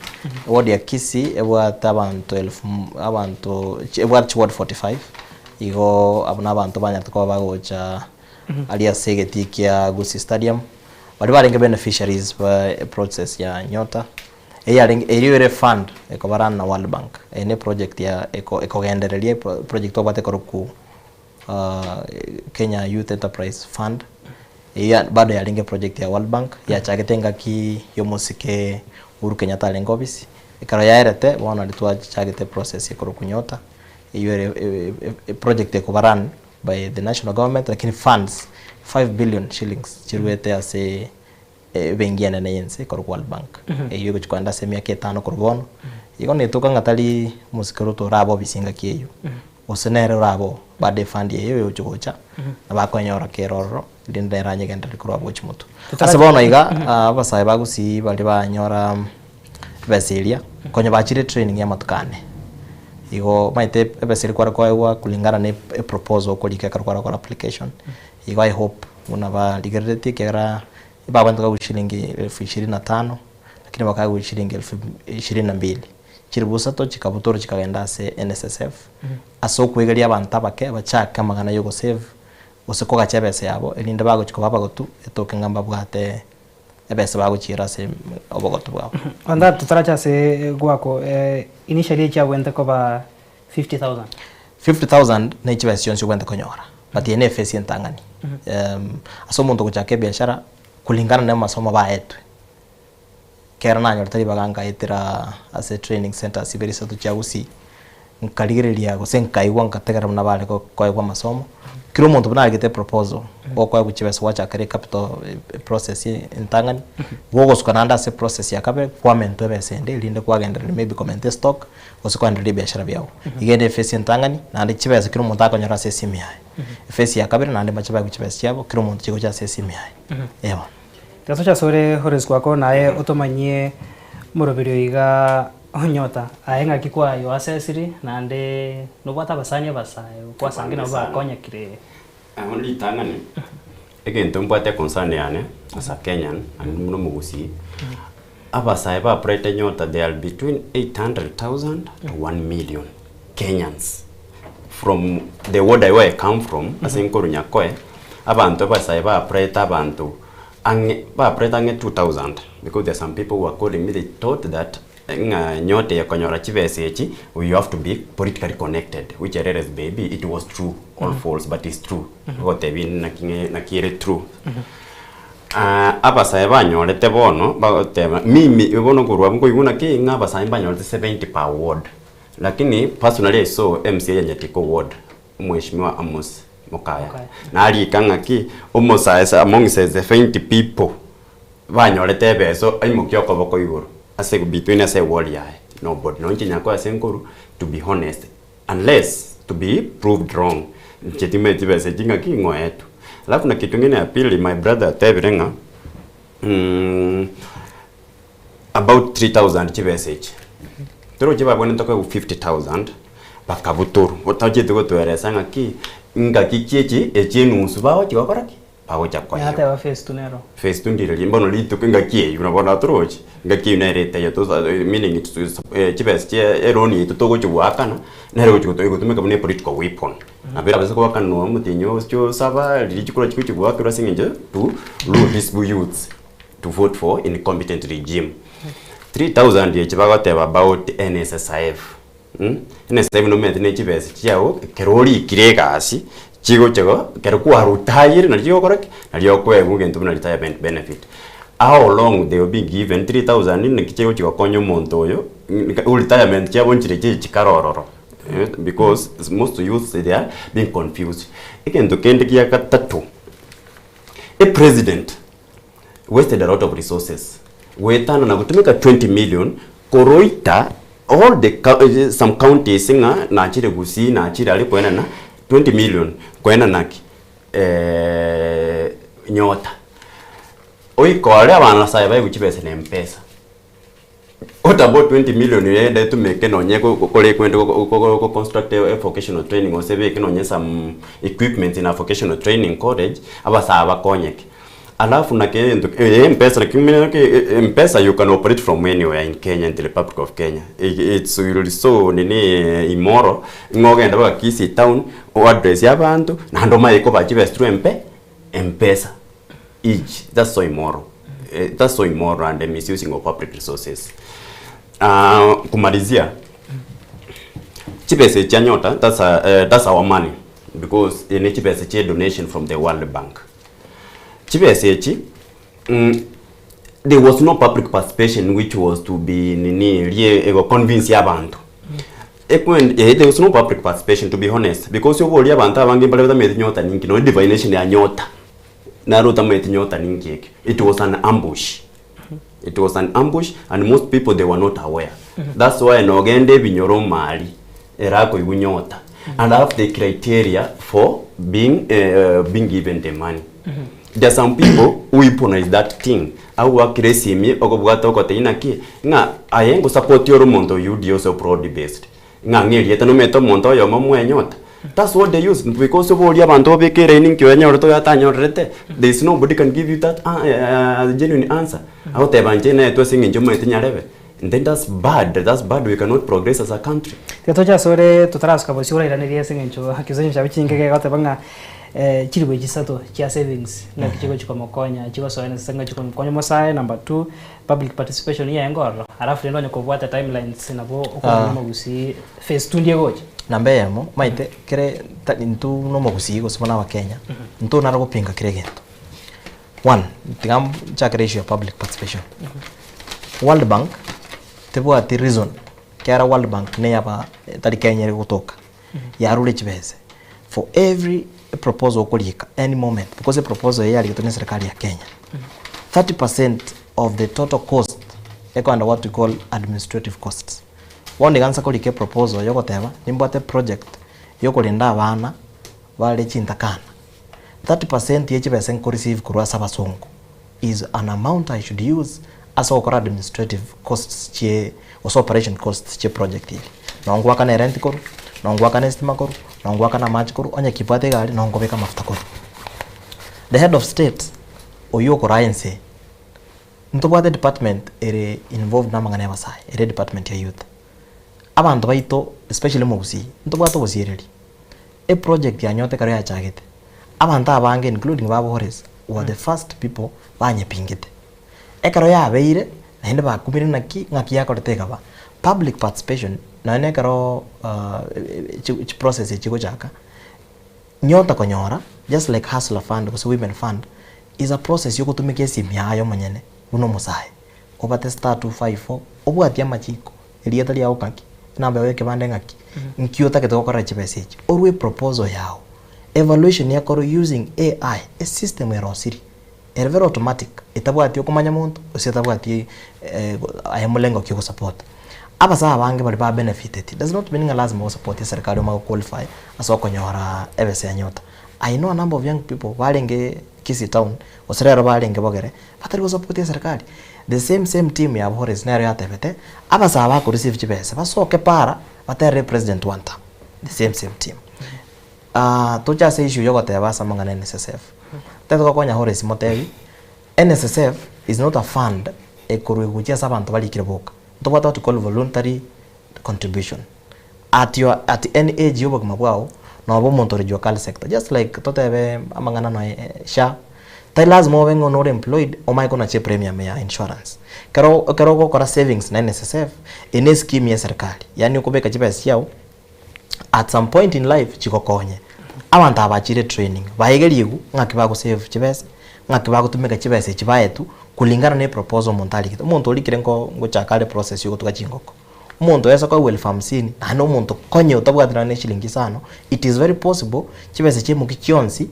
eward ya Kisii ebwate abanto elfu abanto ebwate chiward 45, igo abwo na abanto banyarete koba bagocha aria ase egetii kia Gusii Stadium, baria barenge beneficiaries ba eprocess ya Nyota. Eyarenge erio ere fund ekobarana na World Bank. Eye ne project ya eko ekogendereria project twabwate korokwa Kenya Youth Enterprise Fund. Eyio bado yarenge project ya World Bank yachagete engaki ya omosike Uhuru Kenyatta arenge office. Ekero yaerete bono nario twachagete process ekorokwa Nyota. Eyio ere project ekoba run by the national government lakini funds 5 billion shillings chiruete ase Ebenki enene y'ense ekorokwa World Bank, eyio egochia kogenda ase emiaka etano korwa bono, igo netoka ng'a tari omosike Ruto orabe obisi engaki eyio, gose nere orabe oo, bado efund eyio egochia gocha, nabo akoenyora kere ororo, rinde nere anyegendereri korwa abwo gochia motwe. Ase bono iga, abasae ba Gusii baria banyora ebesa eria, konya bachire etraining ya amatuko ane, igo omanyete ebesa eria kware koegwa kulingana na eproposal okorika ekero kware gokora application, igo I hope buna barigereretie ekiagera Ebabwate kagwa chilingi elfu ishirini na tano, lakini bakagwa chilingi elfu ishirini na mbili. Chilifu isato chikabutorwa chikagenda ase NSSF, ase okwegeria abanto abake bachake amang'ana ya ogosave, gose kogacha ebesa yabo, erinde bagochia koba abagotu, etoke ng'a mbabwate ebesa bagochiera ase obogotu bwabo. On that totaracha ase gwako, initially echiabwenerete koba 50,000. 50,000 ne chibesa chionsi obwenerete konyora, but eye ne efesi entang'ani. Ase omonto ogochaka ebiashara, kulingana na amasomo baetwe. Ekero nanyorete ribaga nkaetera ase training centres ibere isato chia Gusii, nkarigereria gose nkaigwa nkategera buna bare koegwa amasomo, kera omonto buna arigete eproposal, gokoegwa chibesa gwachakera ecapital eprocess entang'ani, gogosuka naende ase eprocess ya kabere, kwamentwa ebesa ende erinde kwagendereria maybe komenta estock, gose koendereria ebiashara biago. Iga ere ephase entang'ani, naende chibesa kera omonto akonyora ase esimu yaye. Ephase ya kabere naende mbache baegwe chibesa chiabo, kera omonto chigocha ase esimu yaye, eh bono. Tiga toche asore Horace kwako naye otomanyie moroberio iga onyota aye ng'aki kwayoasesiri naende nobwate abasani abasae kwasanga nabo bakonyekire. Bono ritang'ani, egento mbwate econcern yane as a Kenyan naende buna omogusii, abasae ba applyte nyota they are between 800,000 to 1,000,000 Kenyans from the ward where I come from ase nkorwa Nyakoe, abanto abasae ba applyte abanto ang'e ba applyte ang'e 2000 because there are some people who are calling me they thought that ng'a nyota eye konyora chibesa echi you have to be politically connected which I realized maybe it was true or false but it's true gotebia naki ng'e naki ere true. Abasae banyorete bono bagoteba mimi bono korwa abwo nkoigwa naki ng'a abasae mbanyorete 70 per ward lakini personally I saw MCA ya Nyatiko ward Omweshimiwa Amos Mokaya narika ng'aki omosae amongst the 70 people Banyorete ebeso aimokie okoboko igoro ase between ase ewall yaye nobody nonye inche nyakoe ase nkoru to be honest unless to be proved wrong inche timanyeti chibesa echi ng'aki ng'oetwe. Alafu na kitu ingine ya pili my brother atebire ng'a about 3000 chibesa echi toroche babwenerete koegwa 50000 bakabutorwa otacheti gotoeresa ng'aki ngaki ki echi echi enusu bagochi gokora ki? Bagocha koegwa. Nateba phase two nero. Phase two ndire bono rituko engaki eywo nabo natoroche, engaki eywo nere etaiyo tosa meaning it is chibesa chia eloni yaito togochi goakana, nere egochi goto egotumeka buna epolitical weapon. Nabo erabase goakanwa omotienyi oche osaba, riria chikura chigochi goakerwa ase eng'encho to rule these youths to vote for incompetent regime. 3000 echi bagoteba about NSSIF. NSSIF nomanyete ne chibesa chiago ekero orikire egasi, chigocha igo ekero kwaretire nario chigokora ki? Nario okoegwa egento buna retirement benefit. How long they will be given 3000 naki chigochi gokonya omonto oyo, retirement chiabo nchire chichikare ororo because most youths they are being confused. Egento kende gia gatato, epresident wasted a lot of resources goetana na gotumeka 20 million koroita all the eh, some counties ng'a nachire Gusii nachire aria koenana 20 million koenana ki eh, nyota oika aria abanasae baigwe chibesa na mpesa What about 20 million eyende etumeke nonye kore kwende go construct a vocational training gose ebeke nonye some equipment in a vocational training college abasae bakonyeke. Alafu naki egento eh mpesa naki mpesa you can operate from anywhere in Kenya in the Republic of Kenya it's will so nini immoral ng'a ogende mpaka Kisii town o address abanto naende omanye kobaa chibesa through mpe mpesa each that's so immoral that's so immoral and misusing of public resources. Kumalizia chibesa echi chia nyota that's that's our money because eye ne chibesa chia donation from the world bank. Chibesa echi there was no public participation which was to be nini eria ego convince abanto. Ekwen eh there was no public participation to be honest because oborie abanto abange mbare batamanyeti nyota ninki nonye divination ya nyota naro otamanyeti nyota ninki ekio. It was an ambush, it was an ambush and most people they were not aware. That's why nogenda ebinyoro mari ere akoigwa nyota and have the criteria for being being given the money. There are some people who weaponize that thing agwakire esimi okobwata ogotebia naki ng'a aye ngosupport ore omonto oyo UDA ose broad based ng'a ng'a erieta nomanyete omonto oyomo mwenyota that's what they use because oborie abanto obeke eraini nki oyanyorete oyo atanyorerete there is nobody can give you that genuine answer agoteba inche naetwe ase eng'encho omanyete nyarebe then that's bad that's bad we cannot progress as a country. Tiga toche asore totarasuka bosio orairanerie ase eng'encho kiusanyo chiabo chinke gegoteba ng'a chilifu echi isato chia savings ng'aki chigochi komokonya chigosoa ase ng'aki chikomokonya omosae number two public participation yaye ororo alafu rende onye kobwate timelines nabo okomanya omogusii phase two ndiegocha. Namba eyemo, omanyete kere ta intwe buna omogusii gose buna abakenya, ntonare gopinga kera egento. One, tiga nchakere issue ya public participation. World Bank tebwati reason ekiagera World Bank neyaba tari Kenya ere gotoka, yarure chibese for every proposal okorika any moment because eproposal eye yarigetwe na eserikari ya Kenya, 30% of the total cost ekoenda what we call administrative costs. Bono iga nsa korika eproposal yogoteba nimbwate project yokorenda abana bare chintakana, 30% ye chibesa nkoreceive korwa ase abasongo is an amount I should use ase ogokora administrative costs chie gose operation costs chie project eria. Nonye ngoakana erent korwa, nonye ngoakana estima korwa, nonye ngoakana amache korwa, onye kibwate egari nonye nkobeka amafuta korwa. The head of state oywo okoraa ense, ntobwate department ere involved na amang'ana ya abasae, ere department ya youth. Abanto baito especially omogusii, ntobwate obosiereri. Eproject ya Nyota ekero yachagete, abanto abange including ba Bohores were the first people banyepingete. Ekero yabeire, naende bakumire naki ng'aki yakorete ekaba. Public participation nonya na ekero chi chiprocess echi chigochaka, Nyota konyora just like Hustler Fund gose Women Fund is a process yogotumeka esimi yaye omonyene buna omosae. Obate star 254 obwatie amachiko, erieta riago ng'aki, enamba yago ya ekebande ng'aki, nki otagete gokorera chibesa echi, orwe eproposal yago. Evaluation ekorwe using AI, esystem erosirie, ere very automatic, etabwati okomanya monto, gose etabwati aye mulengo ki ogosupport. Abasae abange baria ba benefiteti, does not mean ng'a lazima osupport eserekari omanye goqualify ase okonyora ebesa ya nyota. I know a number of young people barenge Kisii town, gose rero barenge bogere, batari gosupport eserekari. The same same team ya Bohores nero yatebete, abasae bakoreceive chibesa basoke para baterere president one term, the same same team. Toche ase issue yogoteba ase amang'ana NSSF, tari gokonya Horace motebi, NSSF is not a fund ekorwa egochia ase abanto barikire boka, ntobwate what we call voluntary contribution. At your at any age ya obogima bwao, noba omonto ore jua kali sector, just like totebe amang'ana noe SHA, tari lazima obe ng'a nore employed omanye konacha epremium ya insurance. Ekero ekero ogokora savings na NSSF, eye ne escheme ya eserikari, yaani okobeka chibesa chiago, at some point in life chigokonye. Abanto aba bachire training, baegerigwe ng'aki bagosave chibesa, ng'aki bagotumeka chibesa echi baetwe, kulingana na eproposal omonto arigete. Omonto orikire nko ngochaka are process ya ogotuga chingoko. Omonto oesa koegwa elfu hamsini, naende omonto konye otabwati nonye na eshilingi isano, it is very possible chibesa chia emokia chionsi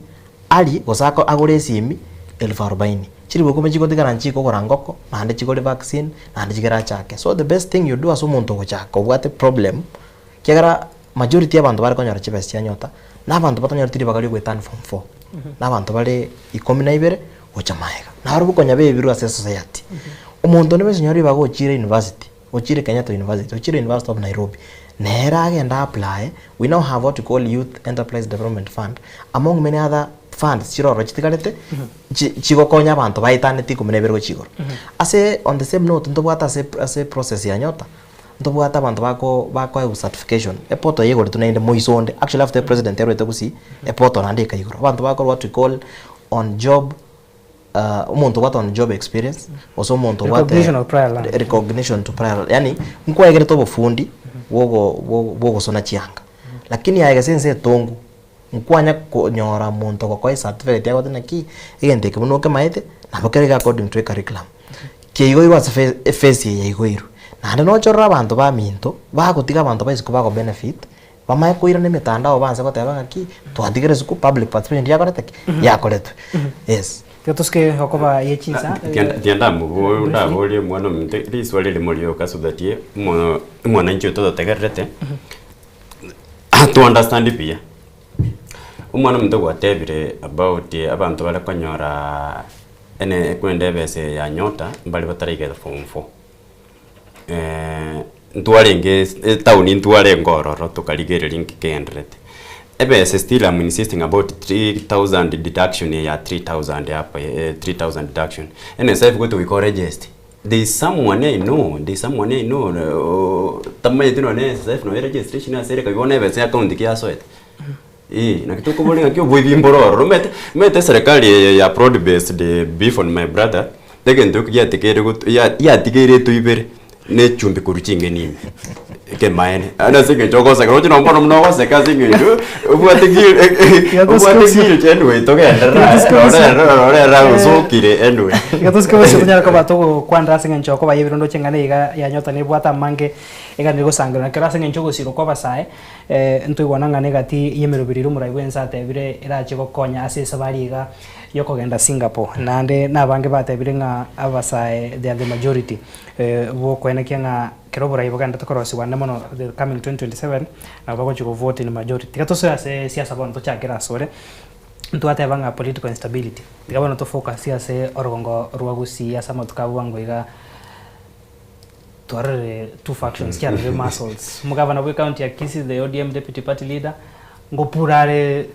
arie gose ako agore esimi elfu arobaini. Chilifu ikomi chigotigara nchikogora ngoko, naende chigore vaccine, naende chigere achake. So the best thing you do ase omonto ogochaka obwate problem, ekiagera majority ya abanto bare konyora chibesa chia nyota, na abanto batanyoreti ribaga ria goetania form four, na abanto bare ikomi na ibere gocha maega. Nabarobwo konya bebirwe ase esociety. Omonto onde bwensi onyore ribaga ochire university, ochire Kenyatta University, ochire University of Nairobi, nere agende a apply, we now have what we call Youth Enterprise Development Fund, among many other funds chire ororo chitigarete, chi chigokonya abanto baetaneti ikomi na ibere gochia igoro. Ase on the same note ntobwate ase ase process ya Nyota, ntobwate abanto bako bakoegwa certification, eportal yaigoretwe naende moiso onde, actually after president arwete gusii, eportal naende ekaigorwa, abanto bakorwa what we call on job omonto obwate on job experience, gose omonto obwate Recognition of prior learning. recognition to prior yaani nkwaegerete obofundi bwogo bwo bwogosona chianga, lakini aye gese ense etongu, nkwanya konyora monto ogokoa ecertificate agote naki, egento eke buna okemaete, nabo kere iga according to ecurriculum. Kiaigoirwe ase fe efesi eye yaigoirwe, naende nochorere abanto baminto, bagotiga abanto ba isiko bago benefit, Bamanye koirana emetandao banse goteba ng'aki twatigire esukuru public participation ndiakorete ki? Yakoretwe. Yes. Tiga tosuke okoba ye chinsa. Tiandamobo ndaborie omwana ominto riswali erimo rioka so that omo omwananchi oyo tototegererete to understand buya. Omwana ominto gwatebire about abanto bare konyora ene kwenda ebesa eye ya nyota mbare bataraigera form four. Ntwarenge etown ntwarenge ororo tokarigereria nki kegendererete. Ebesa still am insisting about 3000 deduction eye ya 3000 hapa 3000 deduction. NSSF goika goika oregeste, there is someone I know, there is someone I know tamanyeti nonye na NSSF nonye registration ase ere bono ebesa ya account ki yasoete. Eeh naki tokoboria ng'aki oboibi mboro ororo omanyete omanyete eserekari eye ya broad based beef on my brother, egento eke giatigeire got ya yatigeire etoibere na echumbi korwa ching'eni ime. Ekemaene. Yaani ase eng'encho ogoseka, roche nonye bono buna ogoseka ase eng'encho obwate gi obwate guilt anyway togenderera aye, rorero rorero agosokire anyway. Iga tosike bosio tonyare koba togokwanera ase eng'encho okoba y'ebirondo ching'ana iga yanyota nebwate amange eganire gosangerera ekero ase eng'encho ogosirwa kwa abasae ntoigwana ng'a negati y'emeroberi eria omorai bwense atebire erache gokonya ase esabari iga yokogenda Singapore. Naende nabange batebire ng'a abasae they are the majority bokoenekia ng'a Ekero oborai bogenderete korosigwa ande mono the coming 2027, nabo bagochia go vote in majority. Tiga tosoe ase siasa bono tochakere asore, ntwateba ng'a political instability, tiga bono to focus ase orogongo rwa Gusii ase amatuko abwo bwango iga, twarorire two factions chiarorire muscles. Omogavana bwe county ya Kisii the ODM deputy party leader, ngopura are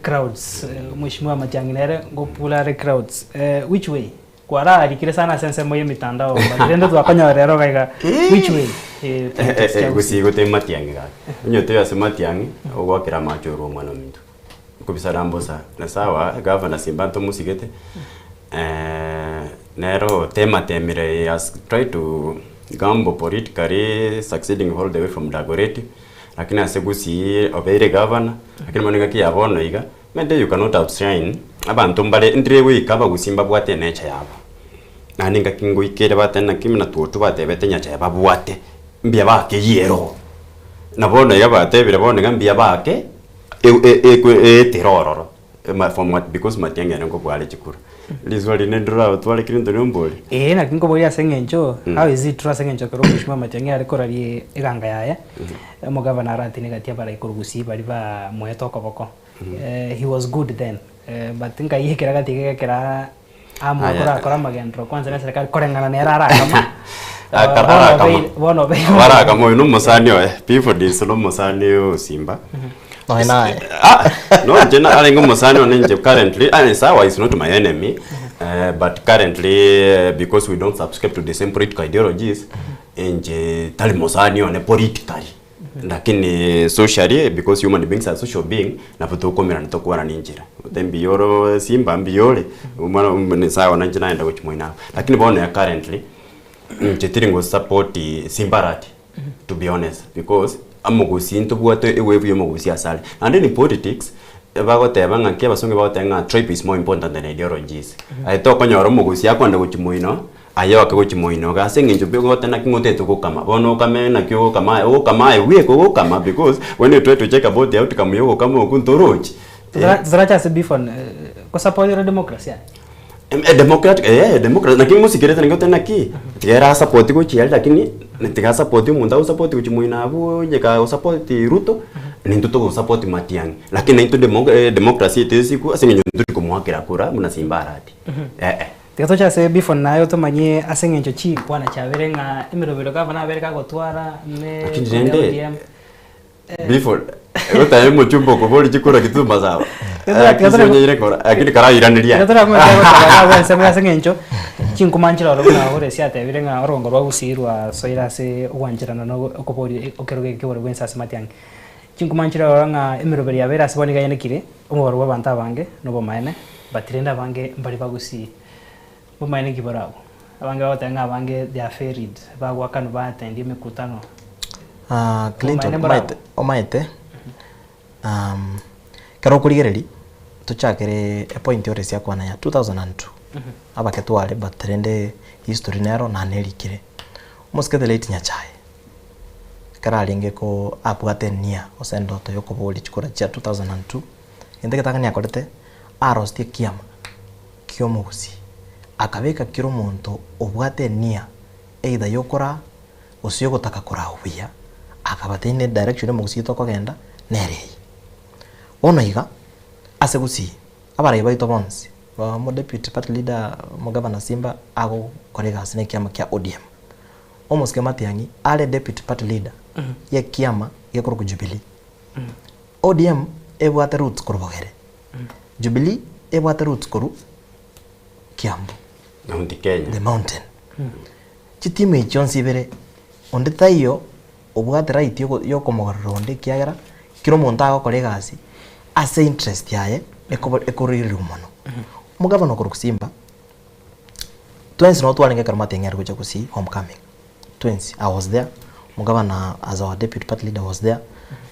crowds, mweshimiwa Matiang'i nere ngopura are crowds, which way? Kwararikire sana ase ensemo y'emitandao but rende twakonyorera ero iga iga which way eh, politics chia Gusii. Gusii gotee matiang'i gaki. Onye otoyo ase matiang'i, ogwakera amache orwe omwana ominto. Nkobisara mbosa, na sawa, gavana Simba ntomosigete, nere otematemire he has tried to gamble politically succeeding all the way from Dagoretti, lakini ase Gusii obeire gavana, lakini bono engaki ya bono iga, Maybe you cannot outshine abanto mbare ndire goika abagusii mbabwate enature yabo. Naende engaki ngoikere bateba naki buna twotwo batebete nyachae babwate, mbuya bakeyie ero. Na bono iga batebire bono iga mbuya bake eetera ororo ema from what because Matiang'i ere nkobua are chikura. Riswali rinde ndirabatware Clinton ombori? Ee naki nkoboria ase eng'encho, how is it true ase eng'encho ekero omweshimiwa Matiang'i are koraria eganga yaye, omogavana aratine gati abarai korwa Gusii baria bamoete okoboko. He was good then but nkai ekera gati iga gekera amue Aya. korakora amagenderero kwanza na eserekari koreng'ana nere arakama Aka- Bono arakama. obeire bono obeire Arakama oyo na omosani oye Before this na omosani osimba Nonya naye. Ah, no inche na- arenge omosani one inche currently ah, sawa is not my enemy eh, but currently eh, because we don't subscribe to the same political ideologies inche tari mosani one politically Lakini socially because human beings are social being nabo tokomerana tokwana na enchera ote mbuya ore simba mbuya ore omwana ne sawa nainche naenda gochia moino aba. Lakini bono iga currently inche tiri go support simbarati to be honest because omogusii ntobwate ewave ya omogusii ase are. Naende in politics bagoteba ng'a ki abasongo bagoteba ng'a tribe is more important than ideologies. Aye tokonyora omogusii akoenda gochia moino Aye oake gochia moino iga ase eng'encho pi ogote naki ng'otete gokama, bono okame naki ogokama aye, ogokama aye bweka ogokama because when you try to check about the outcome ya ogokama okwo ntorochi. Totara totaracha ase before ko support ore democracy aye? Democratic eh democracy naki ngosikerete naki ngote naki, tiga ere asupport gochia aria lakini tiga asupport omonto agosupport gochia moino abwo onye kagosupport Ruto, nintwe togosupport Matiang'i. Lakini naintwe demo democracy yaito esikwe ase eng'encho ntori komoakera kura buna Simba Arati, eh eh. Tiga toche ase before naye otomanyie ase eng'encho chikwana chiabere ng'a emerobero gavana abere kagotwara ne Lakini kori rende ODM. before otae omochumba okobori chikura kitutu masaba Tiga Kisii onyeire kora lakini karairaneria Tiga torakonya ensemo ase eng'encho chinkuma nchire ororo buna Horace atebire ng'a orogongo rwa Gusii rwasoire ase ogwancherana na okoboria ekerogo eke ki'oborwa bw'ense ase Matiang'i. Chinkuma nchire ororo ng'a emeroberi yabeire ase bono iga yaenekire omobaro bw'abanto abange nobomaene. But rende abange mbari bagusii bomaene ki barabwo? Abange bagoteba ng'a abange they are ferried, bagoakanwa ba attend emekutano. Ah, Clinton, Obomaene mborabwo? omaete, omaete um, ekero okorigereria tochakere epoint ore ase akwana ya 2002 abake tware but rende history nero naende erikire. Omosike the late Nyachae, ekero arenge ko abwate enia gose endoto ya okoboria chikura chia 2002, Egento egetang'ani akorete, arosetie ekiama ki'omogusii, akabeka kera omonto obwate enia either y'okoraa gose y'ogotaka koraa obuya, akabatebia ne direction y'omogusii tokogenda nere eye. Bono iga, ase gusii, abarai baito bonsi, omo deputy party leader omogavana Simba agokora egasi na ekiama kia ODM, omosike Matiang'i are deputy party leader ya ekiama gekorokwa Jubilee. ODM ebwate roots korwa bogere, Jubilee ebwate roots korwa Kiambu, Mount Kenya. the mountain. Chitimu echi chionsi ibere, onde taiyo obwate right yoko yokomogarora onde ekiagera, kera omonto agokora egasi ase interest yaye ekoba ekorigereriwa mono. Omogabana okorwa Simba, twensi nabo twarenge ekero Matiang'i are gocha gusii homecoming, twensi, I was there. Omogabana as our deputy party leader was there,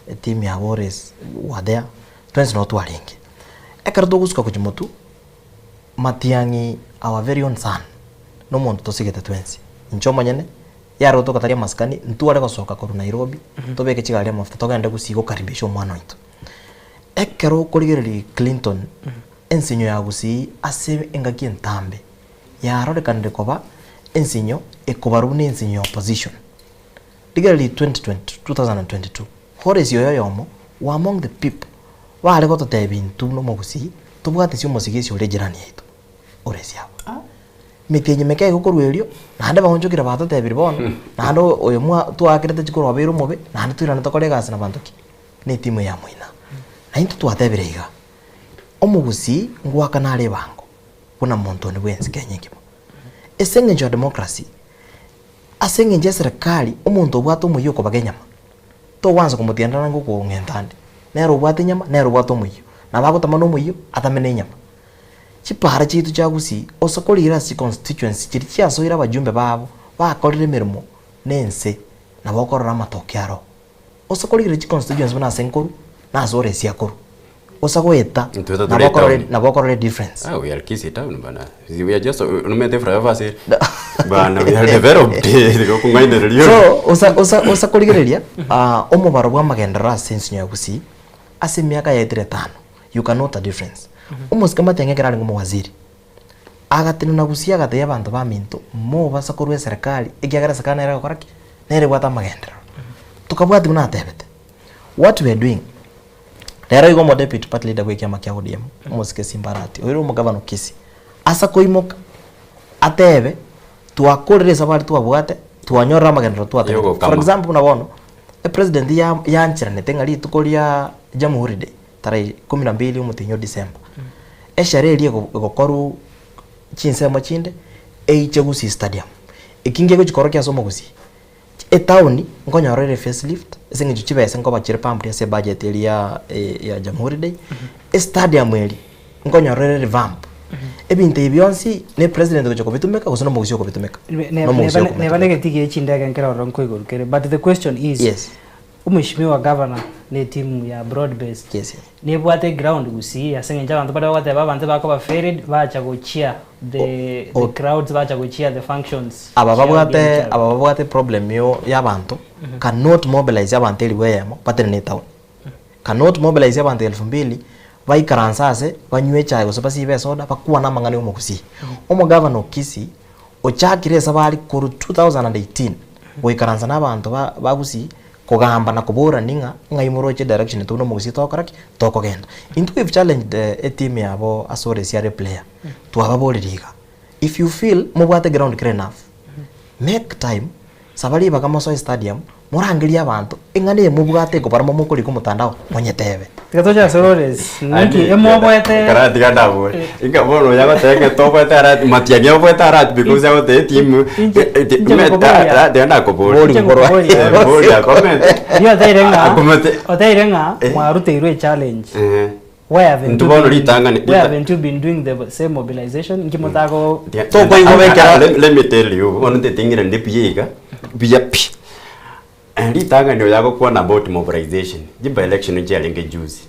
eteam ya Bores were there, twensi nabo twarenge. Ekero togosuka gochia motwe, Matiang'i our very own son, na omonto tosigete twensi. Inche omonyene, yare gotoka tari amasikani, ntware gosoka korwa Nairobi, tobeke chigari amafuta togende gusii gokaribisha omwana oito. Ekero okorigereria Clinton, ensinyo ya gusii ase engaki entambe, yarorekanire koba ensinyo ekobarwa buna ensinyo ya opposition. Rigereria 2020 2022, Horace oyo oyomo were among the people bare gototebia intwe buna omogusii tobwate omosige ase ore ejirani yaito ore ase abwo. Emetienyi meke igo korwa erio, naende baonchokire batotebirie bono, naende oyo mwa twaakerete chikura obeire omobe, naende toirane tokore egasi na banto ki? Na etimu ya moina. Na intwe twatebire iga, omogusii ngoakana are ebango buna monto onde bwensi Kenya engima. Ase eng'encho ya democracy, ase eng'encho ya eserekari, omonto obwate omoyio okobaga enyama, togwansa komotienera naende okong'enta ande, nere obwate enyama, nere obwate omoyio. Nabo agotama na omoyio, atame na enyama. Chipara chiaito chia Gusii, ase korira ase chiconstituency chiria chiasoire abajumbe babo, bakorire emeremo na ense, nabo okorora amatoke aro. Ase korigereria chiconstituency buna ase nkoru, na ase ore ase akoru. Ase goeta, Intwe totore nabo okorora etown. nabo okorora edifference. Ah, we are Kisii town bana. We are just nomanyete flyover ase bana we are developed. Igo okong'ainereria ore. So, osa osa osa korigereria ah, omobaro bwa amagenderero ase ensinyo ya Gusii, ase emiaka yaetire etano, you can note a difference. Omosike Matiang'i ekero arenge omowaziri, agatenena Gusii agatebia abanto baminto, mobasa korwa eserekari ekiagera eserekari nere egokora ki? Nere ebwate amagenderero. Tokabwatia buna atebete, what we are doing, rero igo omo deputy party leader bwa ekiama kia ODM, omosike Simba Arati, oyore omogavana o Kisii, asa koimoka, atebe, twakorire esabari twabwate, twanyorire amagenderero twatagete. For Yogokama. example buna bono, epresident ya yancheranete ng'a rituko ria Jamhuri Day, tarehe kumi na mbili omotienyi o December, esherehe eria ego egokorwa chinsemo chinde, eiche Gusii Stadium. Eki ngegochi korokia ase omogusii, etown nkonyora ere facelift, ase eng'encho chibesa nkoba chire pumped ase ebudget eria ya ya Jamhuri Day, estadium eria, nkonyora ere revamp. Ebinto ebi bionsi, na epresident ogocha kobitumeka gose na omogusii okobitumeka? Na omogusii Neba okobitumeka. negeti gie chindege nkere ororo nkoigoro kere but the question is Yes. omweshimiwa governor na etimu ya broad based Yes, yes. nebwate eground gusii ase eng'encho abanto baria bagoteba abanto bakoba ferried bacha gochia the O- the crowds bacha gochia the functions Aba chia babwate ODM chiabo. aba babwate problem yo ya abanto cannot mobilize abanto elifu eyemo batenene etown. Cannot mobilize abanto elfu mbili baikaranse ase banywe echae gose basibe esoda bakwane amang'ana ya omogusii. Omogavana o Kisii ochakire esabari korwa 2018 goikaransa na abanto ba ba Gusii kogamba na koborani ng'a ng'ai moroche direction intwe buna omogusii togokora ki? Tokogenda. Intwe we've challenged eteam yabo ase ore siare player, twababoreria iga, if you feel mobwate ground kere enough, make time, saba ribaga mosoe stadium, morangerie abanto, eng'ana eye mobwate ekobarama mokorika omotandao, monyetebe. Tiga toche ase Lawrence, ninki emoboete Karati gandabore. Inga bono oyo agoteba ng'a toboete arati matiang'i oboete arati because agoteba etimu Inche- inche ngokoboria. tiga nakoboria. Bori Inche nkorwa. ngokoboria. Eh, boria akomete. Riria oteire ng'a Akomete. oteire ng'a Eh. mwaruteirwe echallenge Eh. why haven't Intwe you bono been- ritang'ani- why rita- haven't you been doing the same mobilization inki motago Tokoigwa bekera- Let, let me tell you, bono nteting'ire ndi buya iga, buya pi. Eh, ritang'ani oyo agokwana about mobilization, chiba election nchiarenge juzi.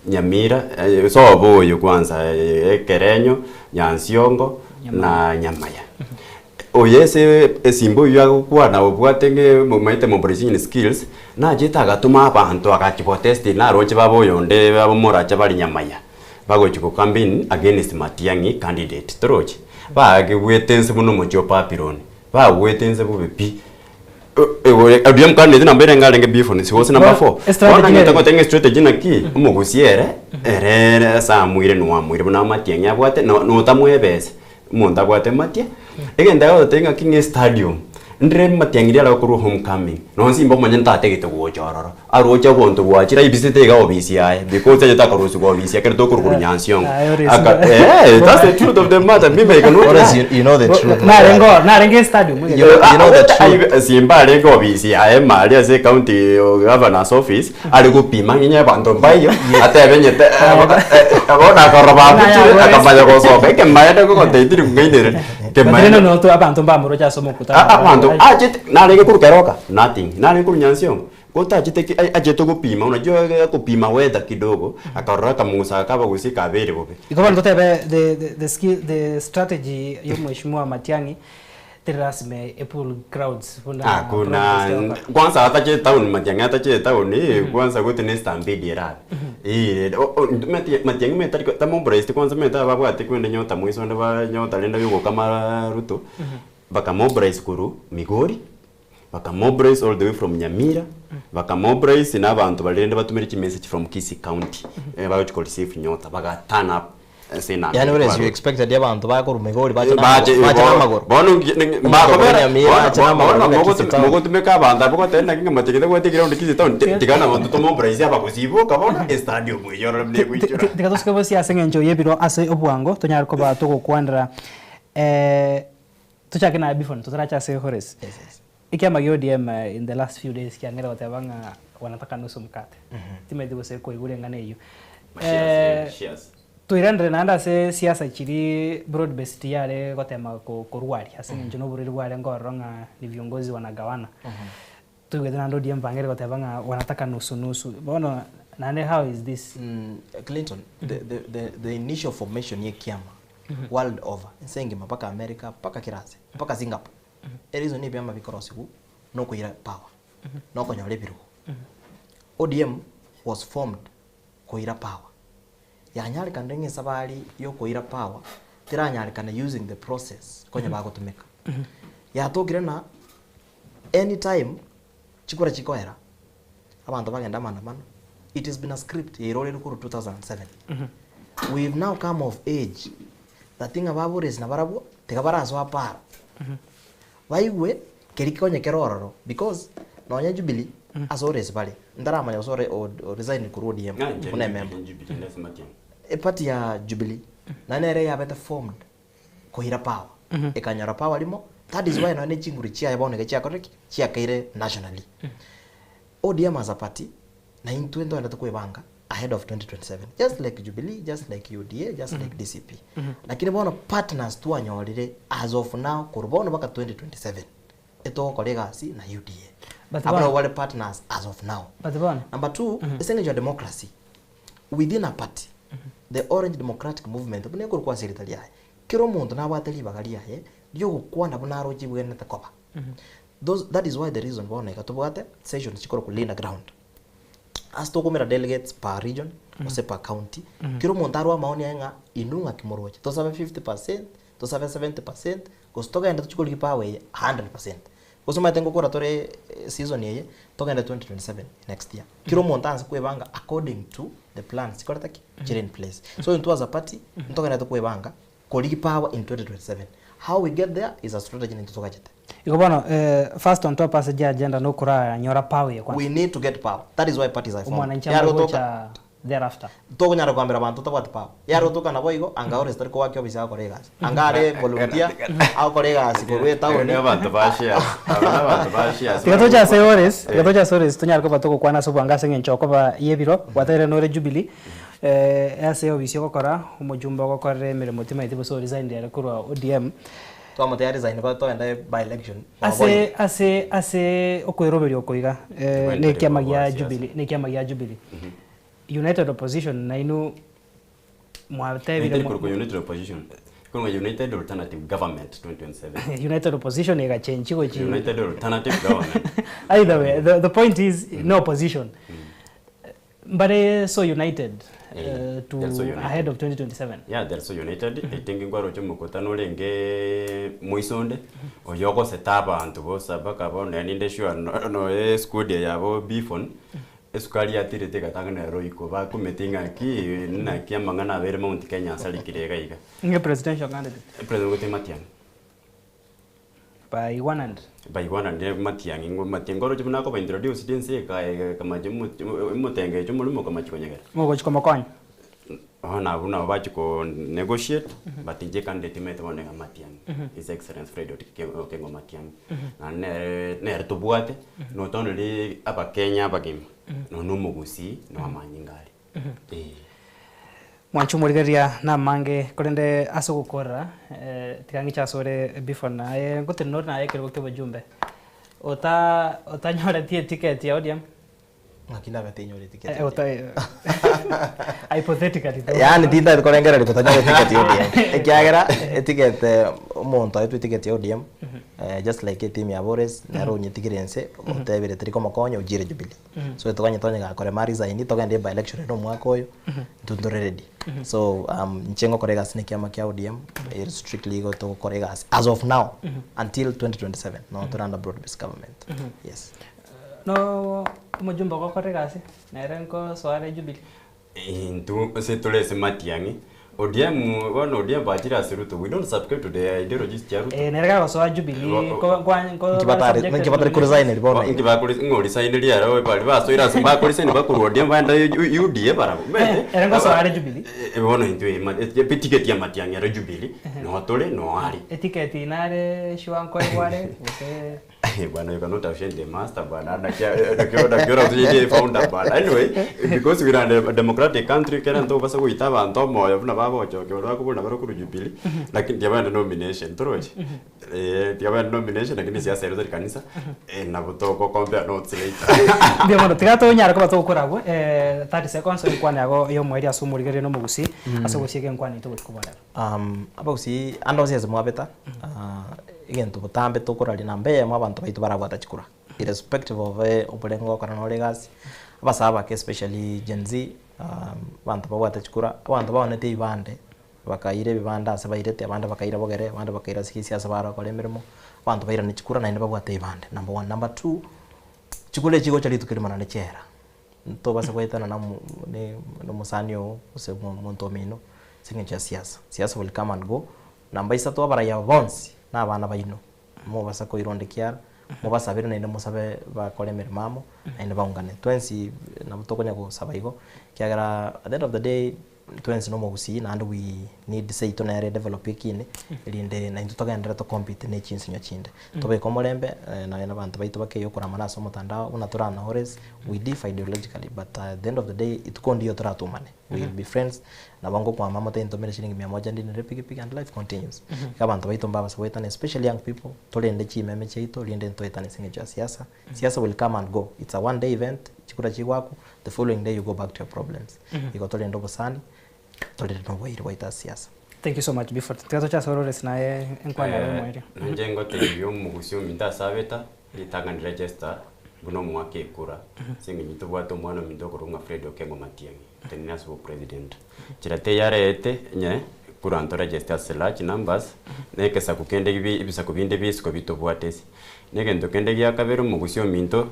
Nyamira, eh, sobo oyo kwanza, eh, Ekerenyo, Nyansiongo, na Nyamaya. Oyo ase esimba oyio agokwana obwate ng'e momaete mobilization skills, nachete agatoma abanto agachi gotest naroche babe oyonde bamorache bare Nyamaya, bagochi go campaign against Matiang'i candidate, torochi? Bagigwete nse buna omochie o Babylon, bagwete nse bobe pi. ODM candidate namba ere arenge before she was number Well, 4. estrategy Bono ng'ete nere. goteba ng'a estrategy naki, omogusia ere, ere ere ase amoire nigo amoire buna amatiang'i abwate, no notamwebesa, omonto abwate amatia, egento agoteba ng'aki ng'a estadium, ndire matiang'i riria arokorwa homecoming, nonye simba omonyene tatagete gocha ororo, aroche obonto bwachire aibisete iga obisi yaye, because tachete akarusiwa obisi ekero tokorwa korwa Nyansiongo. Aye, ore Aka simba. eh, that's the truth of the matter, mimi I cannot Lawrence, lie. you, you know the truth. narenge oo- narenge stadium You know, you know the truth. Simba arenge obisi yaye maria ase county governor's office ari gopima ng'inye abanto mbaiyo atebe nyete bono akarora babuchire akamanya gosoka ekemaene gogotebia tiri kong'ainereria. But rende no to abanto mbamoroche ase omokutano. Ah, abanto achete narenge korwa Keroka nothing, narenge korwa Nyansiongo gotachete ki achete gopima unajua akopima weather kidogo akarora akamusa akaba gose kabeire bobe. Igo bono totebe the the the skill the strategy ya omweshimiwa Matiang'i teri lasima e pull crowds buna Hakuna protest egokora. kwanza atachete town Matiang'i atachete town kwanza goti ne stampede erabe eh Matiang'i omanyete tari tamobilized kwanza omanyete ababwate kwende nyota moiso onde ba nyota rende yogokama Ruto bakamobilize korwa Migori bakamobilize all the way from Nyamira bakamobilize na abanto baria rende batumire chimessage from Kisii county bagochi koreceive nyota baga turn up ase enamba Yani eye whereas you kwarwa. expected abantu bakorwa Migori bache Bache bache namagoro. bono Omonto okorwa Nyamira ache namagoro mpaka Kisii town. mogotumeka abanto abwo goteba naki ng'a matiga tabwati ground Kisii town tiga nabanto tomobilize abagusii boka bono estadium eywo orore buna egoichora. Tiga tosuke bosie ase eng'encho y'ebiro ase obwango tonyare koba togokwanera tochake naye before totaracha ase Horace. Yes, yes. Ekiama gia ODM in the last few days kiang'eire goteba ng'a wanataka nusu mkate. Timanyeti gose koigure eng'ana eyio. Shares, shares. Toiranere naende ase siasa chiria broad based yare gotema korwaria ase eng'encho na oborwaire bwarenge ororo ng'a ni viongozi wanagawana. Toigwete naende ODM bang'eire goteba ng'a wanataka nusu nusu. Bono naende how is this? Clinton, the, the, the, the initial formation ya ekiama world over, ense engima mpaka America, mpaka kera ase, mpaka Singapore, ereason ebiama bikorosiwu nokoira power, nokonyora ebirogo. ODM was formed koira power. Yanyarekanire ng'a esabari yokoira power teranyarekana using the process konya bagotumeka. Yatokire na anytime chikura chikoera abanto bagenda maandamano it has been a script yairorerwe korwa 2007. We've now come of age that ng'a baboresi nabarabwo tiga barasoa para baigwe keri konya kere ororo because nonya Jubilee ase oresi bare ntaramanya gose ore o resign korwa ODM buna emember. Eparty ya Jubilee naende nere yabete formed koira power ekanyora power rimo that is why nonya chinguru chiaye bono iga chiakorire ki chiakeire nationally. ODM as a party na intwe ntoendete kwebanga ahead of 2027 just like Jubilee just like UDA just like DCP lakini bono partners twanyorire as of now korwa bono mpaka 2027 etogokora egasi na UDA But Abwo bono- nabo bare partners as of now. But bono Number two, ase eng'encho ya democracy within a party the Orange Democratic Movement buna ekorokwa ase erita riaye kera omonto nabwate ribaga riaye riogokwana buna aroche bwenerete koba. Those, that is why the reason bono iga tobwate sessions chikorokwa Linda Ground. Ase tokomera delegates per region gose per county, kera omonto arwe amaoni aye ng'a inwe ng'aki moroche, tosabe 50%, tosabe 70%, gose togende tochie korigia power eye 100%. Gose omanyete ngokora tore season eye, togende 2027 next year. Kera omonto anse kwebanga according to the plans chikorete ki? Chire in place. So intwe as a party, ntogenderete kwebanga korigia power in 2027. How we get there is a strategy nintwe togachete. Igo bono first on top ase agenda nokoranyora power eye kwanza. We need to get power. That is why parties are formed. Omwananchi Yare amanye gotoka gocha thereafter. tokonyara kogambera abanto otabwati power. Yare gotoka nabo igo anga ore tari kogoaka ofisi agokora egasi. Anga are volunteer agokora egasi korwa etaoni. Abanto ba shares aba nabanto ba shares. Tiga toche ase Horace, tiga toche ase Horace tonyare koba togokwana ase obwango ase eng'encho okoba y'ebiro, gwateire nore Jubilee ase ofisi ogokora, omojumbe ogokorera emeremo timaeti gose oresigned ere korwa ODM. Twamotebia resign ba togende by election. Ase ase ase okoeroberia oko iga na ekiama gia Jubilee na ekiama gia Jubilee. United Opposition nainwe mwatebire Teri korokwa United Opposition. Korokwa United Alternative Government 2027. United Opposition egachenchi gochi United Alternative Government. Either way, the point is no opposition. Mbare so united to They're so united. ahead of 2027. Yeah, they're so united. I think nkwaroche omokutano orenge moisonde oyo ogoseta abanto bosa mpaka bono yaani ninde sure no noe esquad yabo Bifon esukari yatirete egatang'ana Royco bakumeti ng'aki naki amang'ana abeire Mount Kenya asarikire iga iga. Ng'e presidential candidate. President gote Matiang'i. Baigwananire. Baigwananire Matiang'i ng'o Matiang'i nkoroche buna akoba introduced ense eka ekamache omotengecho omorimo okamachi konyegera. Mogochi komokonya. Bono abwo nabo bachia ko negotiate but inche candidate omanyete bono niga Matiang'i, His Excellency Fred Okengo Matiang'i. Naende nere nere tobwate, not only abakenya abagima, nonya na omogusii na amanyinga aria, eh. Mwanche omorigereria namange, korende ase ogokorera, tiga ng'iche asore before naye ngotenena ore naye ekerogo kia obojumbe, ota otanyoreti eticket ya ODM? Ng'aki ndabe tinyore eticket Eh, ya ota ODM? hypothetically though. Yaani tintagete korengereria gotanyora eticket ya ODM ekiagera eticket omonto aetwe eticket ya ODM just like eteam ya Bores nere onyetigire inse otebire teri komokonya ojire Jubilee. So toganyete onye gakorema aresign togende by election ere omwaka oyo intwe ntore ready. So inche ngokora egasi na ekiama kia ODM ere strictly igo togokora egasi as of now until 2027 no tore under broad based government. Yes. No omojumbe ogokora egasi nere nkosoa are Jubilee. Intwe ase tore ase matiang'i, ODM bono ODM bachire ase Ruto, we don't subscribe to the ideologies chia Ruto. Eh, nere gagosoa Jubilee, Bo- ko- kwa- ko- Inki batare- subjected inki batari to koresign bono Inki bakore ng'o resign ria bari basoire ase bakoresign bakorwa ODM baenda U- UDA barabwo. Eh, ere ngosoa are Jubilee. Eh, bono intwe ema- eticket ya matiang'i ere Jubilee, no tore no are. Eticket nare sure nkoegwa are gose Bwana you cannot have the master bwana naki naki naki oratuchetie founder bwana anyway because we are a democratic country kera ntobasa goita abanto omoyo buna bagochokia baria bakobuna bare korwa Jubilee lakini tiga bagende nomination torochi eh tiga bagende nomination lakini siasa ero tari kanisa eh nabo togo compare notes later. Mbuya mono tiga tonyare koba togokora abwo eh 30 seconds enkwana yago ya omoerio ase omorigereria na omogusii ase ogosieka enkwana yaito gochia koborera. Abagusii ande onsi ase mwabeta, egento botambe tokoraria namba eyemo abanto baito barabwata chikura, irrespective of oborengo ogokora nore egasi, abasae abake especially Gen Z, abanto babwate chikura, abanto baonete ebibande, bakaira ebibande ase bairete, abande bakaira bogere, abande bakaira ase gesiasa barakora emeremo, abanto bairane chikura naende babwate ebibande, number one. Number two, chikura echi chigocha rituko erimo naende chiaera. Ntobasa goetana na omosani oo gose omonto omino ase eng'encho ya siasa. Siasa will come and go, namba isato abaraiyo aba bonsi na abana baino, mobasa koira onde kiara, mobasabere naende mosabe bakore emeremo amo, naende baungane. Twensi nabo tokonya gosaba igo, ekiagera at the end of the day. Twensi nomogusii naende we need seito nere edevelop ekine erinde naintwe togenderere to compete ne chinsinyo chinde. Tobeke omorembe naye na abanto baito bakeye okoramana ase omotandao buna torana always we differ ideologically but at the end of the day ituko ndiyo toratumane we will be friends nabo ngokwama amo tentomere shilingi mia moja ndinere epikipiki and life continues. Iga abanto baito mbabase goetana especially young people torende chimeme chiaito rinde ntoetane ase eng'encho ya siasa, siasa will come and go it's a one day event chikura chigwakwa the following day you go back to your problems igo torende obosani torende na oboiri bwaito ase siasa. Thank you so much Biford. Tiga toche ase Orores naye enkwana yaye omoerio. Inche ngotebia omogusi ominto ase abeta, ritang'ani register buna omwaka ekura, ase eng'encho tobwate omwana ominto okorokwa ng'a Fred Okengo Matiang'i, otenenire ase obopresident. Nchera teiyo arete onye kura ntoregister ase large numbers, na egesaku kende bi ebisaku binde bia isiko bitobwate ase. Na egento kende gia kabere omogusi ominto,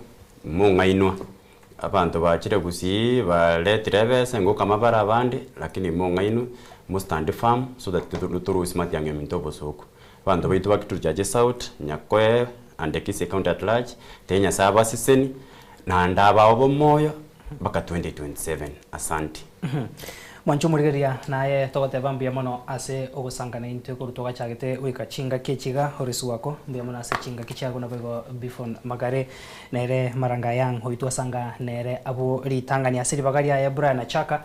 mong'ainwa. Abanto bachire gusii baretire ebesa ngokama bare abande lakini mong'ainwe mo stand firm so that torusie matiang'i ominto obosoku. Abanto baito ba Kitui Church South, Nyakoe and Kisii County at large, tiga Nyasaye abaseseni naende abae obomoyo mpaka 2027. Asanti. Mwanche omorigereria naye togoteba mbuya mono ase ogosanga naintwe korwa twagachagete goika chingaki echi iga ore Suwako mbuya mono ase chingaki chiago naboigo Bifon Magare Nere Marangayang oitwe asanga nere abwo ritang'ani ase ribaga riaye Brian Achaka,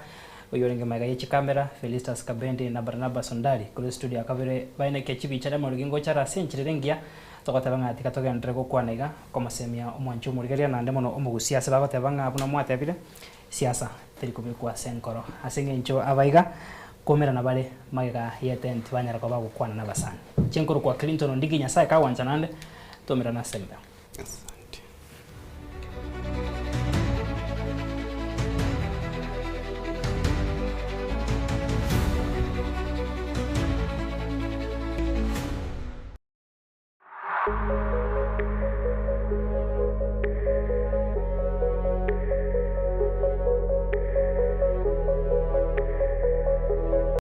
oyio orenge magega ye chikamera, Felistus Kabendi na Barnabas Ondari korwa estudio ya kabere baenekia chibicha na ngocha are ase enchera ere engiya togoteba ng'a tiga togenderere gokwana iga komosemia omwanchi omorigereria naende mono omogusia ase bagoteba ng'a buna mwatebire siasa teri kobekwa ase enkoro ase eng'encho abaiga koumerana bare magega y'etenti banyara koba bagokwana nabasani. Chinkoro kwa Clinton Ondigi Nyasaye kagwancha naende toumerane ase embeo. Asante.